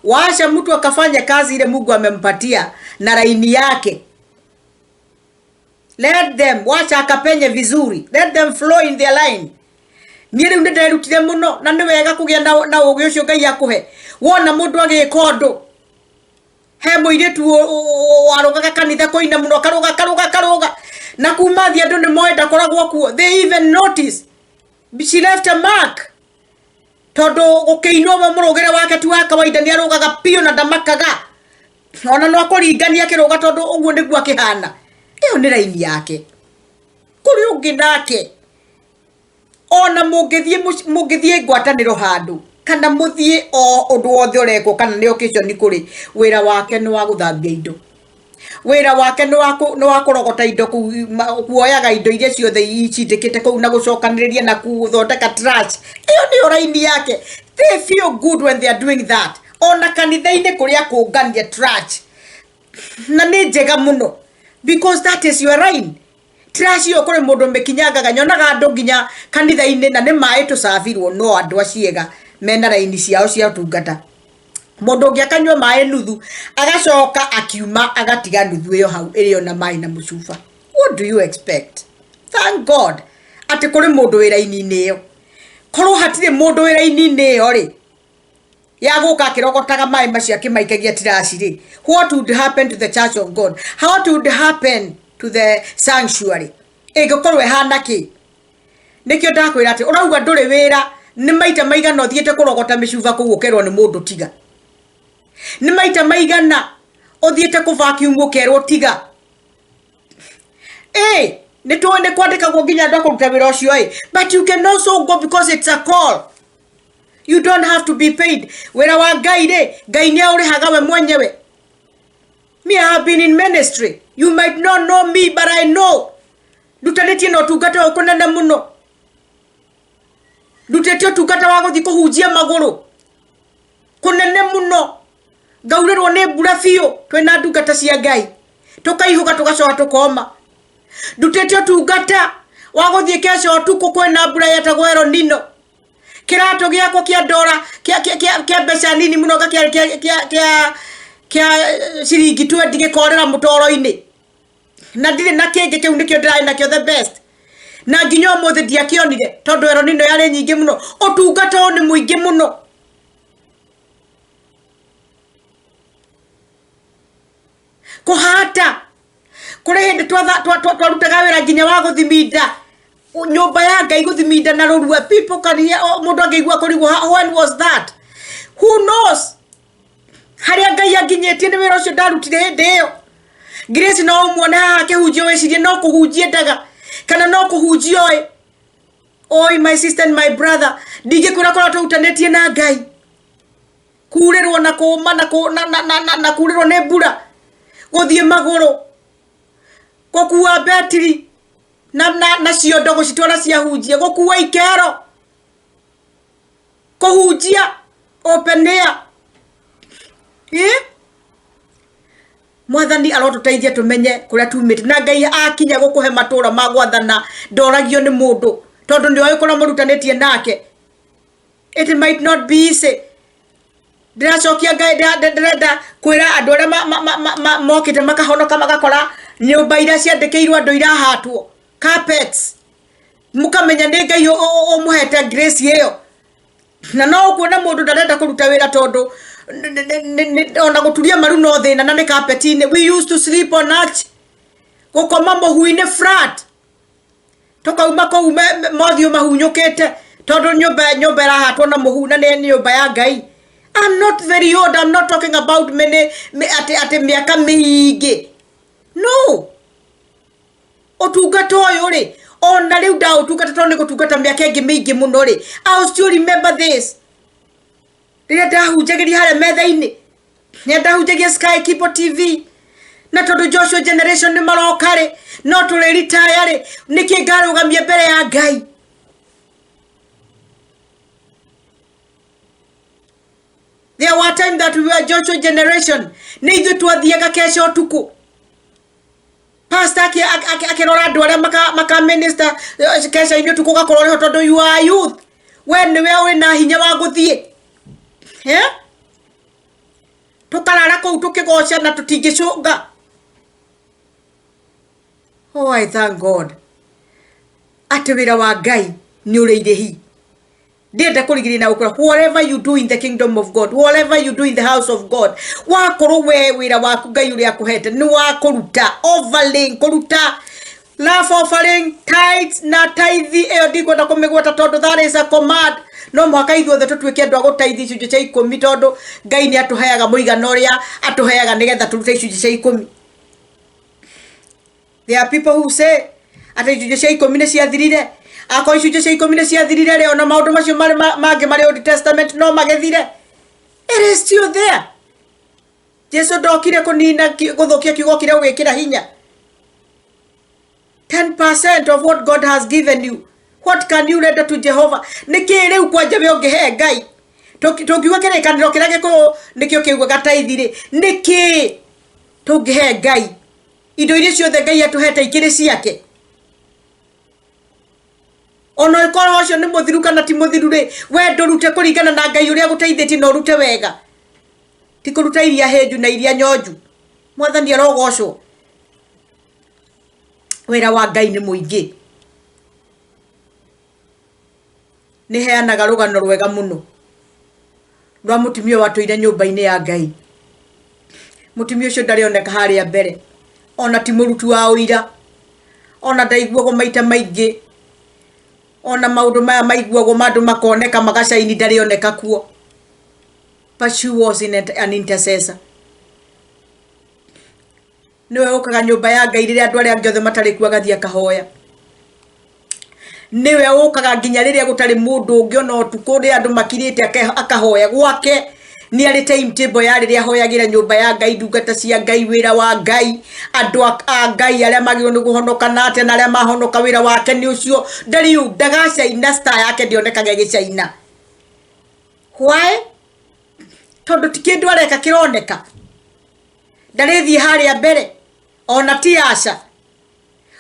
wacha mtu akafanya kazi ile Mungu amempatia na raini yake. Let them, wacha akapenye vizuri, let them flow in their line. Niĩ rĩu nĩnderutire mũno, na nĩ wega kũgĩa na ũgĩ ũcio Ngai akũhe. Wona mũndũ agĩka ũndũ, he mũirĩtu warũgaga kanitha kũina mũno, akarũga, akarũga, akarũga, na kuma thiĩ andũ nĩ moĩ ndakoragwo kuo. They even notice she left a mark, tondũ gũkĩinwo we mũrũgĩre wake ti wa kawaida, nĩ arũgaga biũ na ndamakaga, ona no akũringania akĩrũga, tondũ ũguo nĩguo akĩhana. Ĩyo nĩ raini yake. Kũrĩ ũngĩ nake, ona mũngĩthiĩ ngwatanĩro handũ, kana mũthiĩ o ũndũ wothe ũrekwo, kana nĩ occasion kũrĩ, wĩra wake nĩ wa gũthambia indo, wĩra wake nĩ wa kũrogota indo kũu, kuoyaga indo iria ciothe icindĩkĩte kũu na gũcokanĩrĩria na gũthondeka trash. Ĩyo nĩyo raini yake. They feel good when they are doing that. Ona kanitha-inĩ kũrĩa kũngania trash, na nĩ njega mũno, because that is your line. Trash ĩyo kũrĩ mũndũ mĩkinyangaga, nyonaga andũ nginya kanitha-inĩ na nĩ maĩ tũcabirwo, no andũ aciega mena raini ciao cia ũtungata. Mũndũ ũngĩ akanyua maĩ nuthu, agacoka akiuma agatiga nuthu ĩyo hau ĩrĩ ona maĩ na mũcuba. What do you expect? Thank God atĩ kũrĩ mũndũ wĩ raini-inĩ ĩyo. Korwo hatirĩ mũndũ wĩ raini-inĩ ĩyo rĩ, ya gũka akĩrogotaga maĩ macio akĩmaikagia trash rĩ, what would happen to the church of God? What would happen to the sanctuary? Ĩngĩkorwo ĩhana kĩ? Nĩkĩo ndakwĩra atĩ ũrauga ndũrĩ wĩra, nĩ maita maigana ũthiĩte kũrogota mĩcuba kũu ũkerwo nĩ mũndũ tiga, nĩ maita maigana ũthiĩte kũ vacuum ũkerwo tiga. Ĩ nĩ tũĩ nĩ kwandĩkagwo nginya andũ a kũruta wĩra ũcio ĩ, but you can also go because it's a call. You don't have to be paid. Wĩra wa Ngai rĩ, Ngai nĩ aũrĩhaga we mwenyewe. Me, I have been in ministry. You might not know me, but I know ndutanĩtie na ũtungata ũyũ kũnene mũno, ndutĩtie ũtungata wa gũthiĩ kũhunjia magũrũ kũnene mũno, ngaurĩrwo nĩ mbura biũ, twĩna ndungata cia Ngai, tũkaihũga tũgacoka tũkoma. Ndutĩte ũtungata wa gũthiĩ keca ũtukũ kwĩna mbura yetagwo El Nino. Kĩratũ gĩakwa kĩa ndora kĩa mbeca nini mũno nga kĩa ciringi 20 gĩkorĩra mũtoro-inĩ na ndirĩ na kĩngĩ. Kĩu nĩkĩo ndĩrarĩ nakĩo, the best, na nginya ũmũthĩ ndiakĩonire tondũ eronino yarĩ nyingĩ mũno. Ũtungata ũyũ nĩ mũingĩ mũno. Kũhata kũrĩ hĩndĩ twarutaga wĩra nginya wa gũthiminda nyũmba ya Ngai, gũthiminda na rũrua. People can hear, oh, mũndũ angĩigua kũrigwo, when was that? Who knows harĩa Ngai anginyĩtie nĩ wĩra ũcio ndarutire hĩndĩ ĩyo. Grace no ũmuone haha akĩhunjia, wĩcirie no kũhunjia endaga kana no kũhunjia oĩ. Oi, my sister and my brother, ndingĩkwĩra korwo tũhutanĩtie na Ngai, kurĩrwo na kũma na, kũ, na, na, na, na, na kurĩrwo nĩ mbura, gũthiĩ magũrũ, gũkua betiri na ciondo gũcitwara ciahunjia, gũkua ikero kũhunjia open air. Eh? Mwathani arotũteithia tũmenye kũrĩa tumĩte. Na Ngai akinya gũkũhe matũra ma gwathana, ndoragio nĩ mũndũ tondũ nĩ oĩ kũrĩa mũrutanĩtie nake. It might not be easy. Ndĩracokia Ngai, ndĩrenda kwĩra andũ arĩa mokĩte makahonoka, magakora nyũmba iria ciandĩkĩirwo andũ irahatwo carpets, mũkamenya nĩ Ngai ũmũhete grace ĩyo. Na no ũkuona mũndũ ndarenda kũruta wĩra tondũ ona gũturia maru no thĩna na nĩ carpet-inĩ. We used to sleep on arch, gũkoma mũhu-inĩ flat, tũkauma kũu mothiũ mahunyũkĩte tondũ nyũmba ĩrahatwo na mũhu na nĩ nyũmba ya Ngai. I'm not very old. I'm not talking about many atĩ mĩaka mĩingĩ. No ũtungata ũyũ rĩ, ona rĩu ndaũtungata tondũ nĩ gũtungata mĩaka ĩngĩ mĩingĩ mũno rĩ, I still remember this, rĩrĩa ndahunjagĩria harĩa metha-inĩ, rĩrĩa ndahunjagia Sky Kibo TV. Na tondũ Joshua generation nĩ maroka rĩ, no tũrĩ retire rĩ, nĩkĩ ngarũgamia mbere ya Ngai? There were time that we were Joshua generation, nĩ ithuĩ twathiaga keca ũtukũ, pastor akĩrora andũ arĩa maka minister keca-inĩ ũtukũ, ũgakorwo ũrĩho tondũ you are youth, we nĩwe ũrĩ na hinya wa gũthiĩ. Eh? Tũkarara kũu tũkĩgoca na tũtingĩcũnga. Oh, I thank God atĩ wĩra wa Ngai nĩ ũrĩ irĩhi. Ndĩrenda kũrigĩrĩria na gũkũra, whatever you do in the kingdom of God, whatever you do in the house of God, wakorwo we wĩra waku Ngai ũrĩa akũhete nĩ wa kũruta offering, kũruta love offering, tithes na tithe ĩyo ndikwenda kũmĩgweta tondũ that is a command. No mũhaka ithuothe tũtuĩke andũ a gũtaithi icunjĩ cia ikũmi tondũ Ngai nĩ atũheaga mũigana ũrĩa atũheaga nĩgetha tũrute icunjĩ cia ikũmi. There are people who say atĩ icunjĩ cia ikũmi nĩ ciathirire. Akorwo icunjĩ cia ikũmi nĩ ciathirire rĩ, ona maũndũ macio marĩ mangĩ marĩ Old Testament no magĩthire. It is still there. Jesu ndokire kũnina gũthũkia kiugo, kĩrĩa gũgĩkĩra hinya. 10% of what God has given you, what can you render to Jehovah? Nĩ kĩĩ rĩu kwanja we ũngĩhe Ngai? Tũngiuga kĩrĩkanĩro kĩrĩa gĩkũrũ nĩkĩo kĩugaga taithi rĩ, nĩ kĩĩ tũngĩhe Ngai? Indo iria ciothe Ngai atũhete ikĩrĩ ciake. Ona ĩkorwo ũcio nĩ mũthiru kana ti mũthiru rĩ, we ndũrute kũringana na Ngai ũrĩa agũteithĩtie na ũrute wega, ti kũruta iria hĩnju na iria nyonju. Mwathani arogocwo. Wĩra wa Ngai nĩ mũingĩ. Nĩ heanaga rũgano rwega mũno rwa mũtumia watũire nyũmba-inĩ ya Ngai. Mũtumia ũcio ndarĩ oneka harĩa mbere, ona ti mũruti wa ũira, ona ndaiguagwo maita maingĩ, ona maũndũ maya maiguagwo ma andũ makoneka magacaini, ndarĩ oneka kuo. But she was an intercessor. Nĩwe ũkaga nyũmba ya Ngai rĩrĩa andũ arĩa angĩ othe matarĩ kuo, agathiĩ akahoya. Nĩwe ũkaga nginya rĩrĩa gũtarĩ mũndũ ũngĩ, ona ũtukũ rĩrĩa andũ makirĩte, akahoya gwake. Nĩ arĩ timetable ya rĩrĩa ahoyagĩra nyũmba ya Ngai, ndungata cia Ngai, wĩra wa Ngai, andũ a Ngai arĩa magĩrĩirwo nĩ kũhonoka na atĩa, na arĩa mahonoka. Wĩra wake nĩ ũcio. Ndarĩ ndagacaina, star yake ndĩonekaga ĩgĩcaina. Why? Tondũ ti kĩndũ areka kĩroneka. Ndarĩthiĩ harĩa mbere, ona ti aca,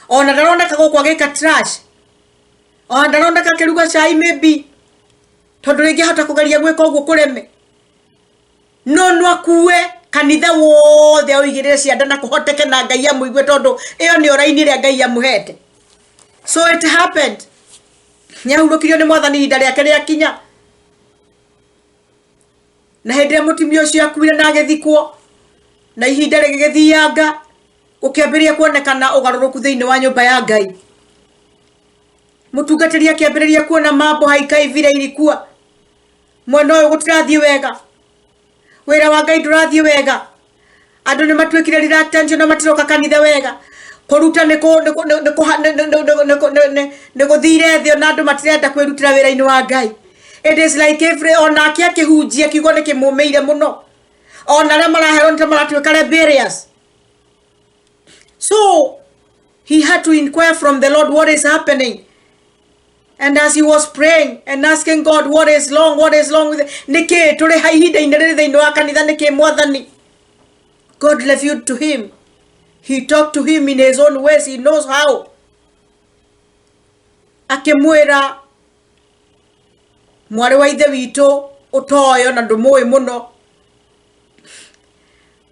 ona ndaroneka gũkũ agĩka trash, ona ndaroneka akĩruga cai maybe. Tondũ rĩngĩ ahota kũgeria gwĩka ũguo kũreme. No no akue kanitha wothe aũigĩrĩre cianda na kũhoteke na Ngai amũigue tondũ ĩyo nĩyo raini ĩrĩa Ngai amũhete. So it happened. Nĩahurũkirio nĩ mwathani ihinda rĩake rĩakinya. Na hĩndĩ ĩrĩa mũtumia ũcio akuire na agĩthikwo, na ihinda rĩgĩgĩthianga, gũkĩambĩrĩria kuonekana ũgarũrũku thĩinĩ wa nyũmba ya Ngai. Mũtungatĩri akĩambĩrĩria kuona mambo haikai vile ilikuwa. Mwena ũyũ gũtirathiĩ wega, wĩra wa Ngai ndũrathiĩ wega, andũ nĩ matuĩkire reluctant na matiroka kanitha wega, kũruta nĩ gũthire thĩ ona andũ matirenda kwĩrutĩra wĩra-inĩ wa Ngai. It is like every onake akĩhunjia kiugo nĩ kĩmũmĩire mũno, ona arĩa maraherwo nĩ ta maratuĩka rebellious. So he had to inquire from the Lord what is happening. And as he was praying and asking God what is wrong, what is wrong with nĩkĩ tũrĩ ha ihinda-inĩ rĩrĩ thĩinĩ wa kanitha nĩkĩ mwathani. God revealed to him. He talked to him in his own ways. He knows how. Akĩmwĩra mwarĩ wa ithe witũ ũtoyo na ndũmũĩ mũno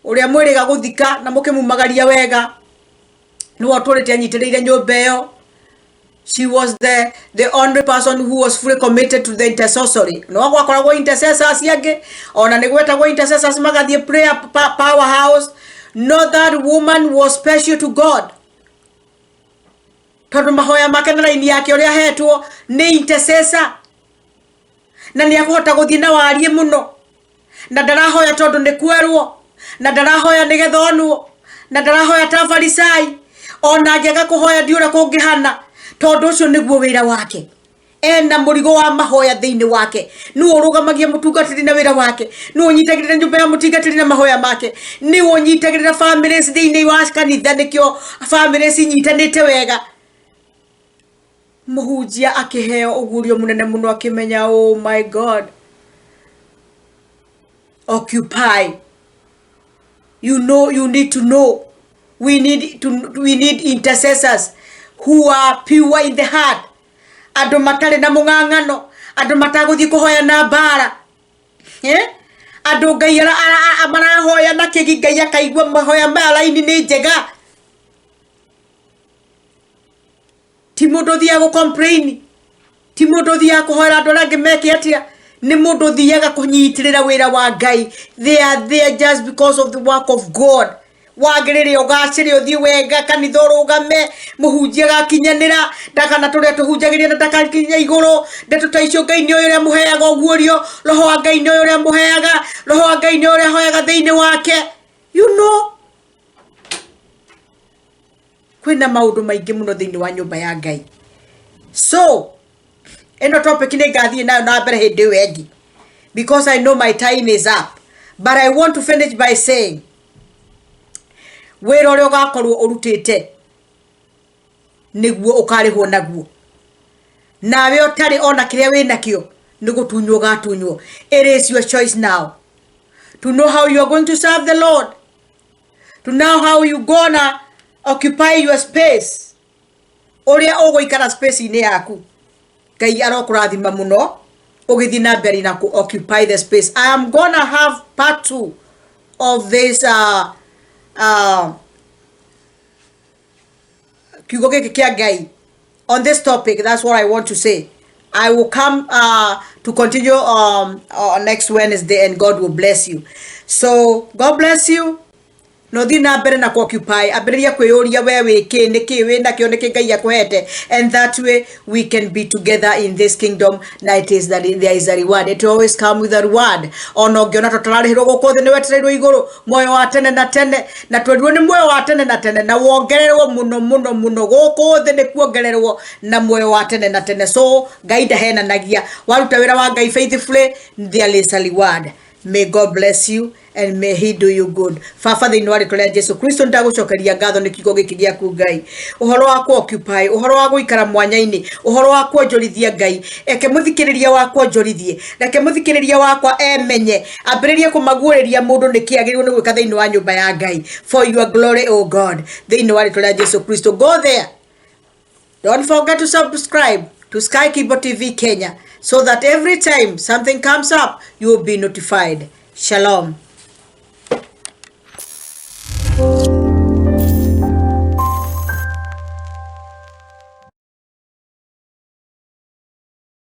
ũrĩa mwĩrĩga gũthika na mũkĩmumagaria wega nĩwe ũtũrĩte anyitĩrĩire nyũmba ĩyo. She was the only person who was fully committed to the intercessory. No gwakoragwo intercessors angĩ ona nĩ gwetagwo intercessors magathiĩ prayer powerhouse. No, that woman was special to God. Tondũ mahoya make na raini yake ũrĩa ahetwo nĩ intercessor. Na nĩ akũhota gũthiĩ na warie mũno. Na ndarahoya tondũ nĩ kwerwo. Na ndarahoya nĩgetha onwo. Na ndarahoya ta Farisai. Ona angĩaga kũhoya ndiũĩ ũrĩa kũngĩhana. Tondũ ũcio nĩguo wĩra wake. Ena mũrigo wa mahoya thĩinĩ wake. Nĩwe ũrũgamagia mũtungatĩri na wĩra wake. Nĩwe ũnyitagĩrĩra nyũmba ya mũtungatĩri na mahoya make. Nĩwe ũnyitagĩrĩra families thĩinĩ wa kanitha, nĩkĩo families inyitanĩte wega. Mũhunjia akĩheo ũguũrio mũnene mũno akĩmenya, oh my God, occupy. You know, you need to know. We need intercessors who are pure in the heart. Andũ matarĩ na mũng'ang'ano, andũ matagũthiĩ kũhoya na mbara. Andũ Ngai marahoya na kĩgi, Ngai akaigua mahoya maya raini nĩ njega. Ti mũndũ ũthiaga gũ-complain, ti mũndũ ũthiaga kũhoera andũ arĩa angĩ meke atĩa, nĩ mũndũ ũthiaga kũnyitĩrĩra wĩra wa Ngai. They are there just because of the work of God. Wagĩrĩre ũgacĩre ũthiĩ wega kanitha ũrũgame, mũhunjia agakinyanĩra, ndakana tũrĩa tũhunjagĩria na ndakakinya igũrũ. Ndeto ta icio Ngai nĩ ũyũ ũrĩa mũheaga ũguũrio, Roho wa Ngai nĩ ũyũ ũrĩa mũheaga, Roho wa Ngai nĩ ũyũ ũrĩa ahoyaga thĩinĩ wake. You know, kwĩna maũndũ maingĩ mũno thĩinĩ wa nyũmba ya Ngai. So ĩno topic nĩ ngathiĩ nayo na mbere hĩndĩ ĩyo ĩngĩ, because I know my time is up, but I want to finish by saying wĩra ũrĩa ũgakorwo ũrutĩte nĩguo ũkarĩhwo naguo, nawe ũtarĩ ona kĩrĩa wĩ nakĩo nĩ gũtunywo ũgatunywo. It is your choice now to know how you are going to serve the Lord, to know how you gonna occupy your space, ũrĩa ũgũikara space-inĩ yaku. Ngai arokũrathima mũno ũgĩthiĩ na mbere na ku occupy the space. I am gonna have part 2 of this kiugo gĩkĩ kĩa Ngai on this topic. That's what I want to say. I will come to continue next Wednesday, and God will bless you. So God bless you. No thiĩ na mbere na ku-occupy, ambĩrĩria kwĩyũria we wĩ kĩ, nĩ kĩ wĩ nakĩo, nĩ kĩ Ngai akũhete, and that way we can be together in this kingdom. Na it is that there is a reward. It always come with a reward. Ona ũngĩona tũtararĩhĩrwo gũkũ thĩ, nĩ wetereirwo igũrũ muoyo wa tene na tene, na twerirwo nĩ muoyo wa tene na tene na wongererwo mũno mũno mũno gũkũ thĩ, nĩ kuongererwo na muoyo wa tene na tene. So Ngai ndahenanagia. Waruta wĩra wa Ngai faithfully, there is a reward. May God bless you and may he do you good. Baba, thĩinĩ wa rĩtwa rĩa Jesu Kristo, ndagũcokeria ngatho nĩ kiugo gĩkĩ gĩaku Ngai, ũhoro wa ku occupy, ũhoro wa gũikara mwanya-inĩ, ũhoro wa kuonjorithia Ngai. Eke mũthikĩrĩria wakwa onjorithie, reke mũthikĩrĩria wakwa emenye, ambĩrĩrie kũmaguũrĩria mũndũ nĩkĩ agĩrĩirwo nĩ gwĩka thĩinĩ wa nyũmba ya Ngai, for your glory, O God, thĩinĩ wa rĩtwa rĩa Jesu Kristo. Go there. Don't forget to subscribe to Sky Kibo TV Kenya. so that every time something comes up, you will be notified. Shalom.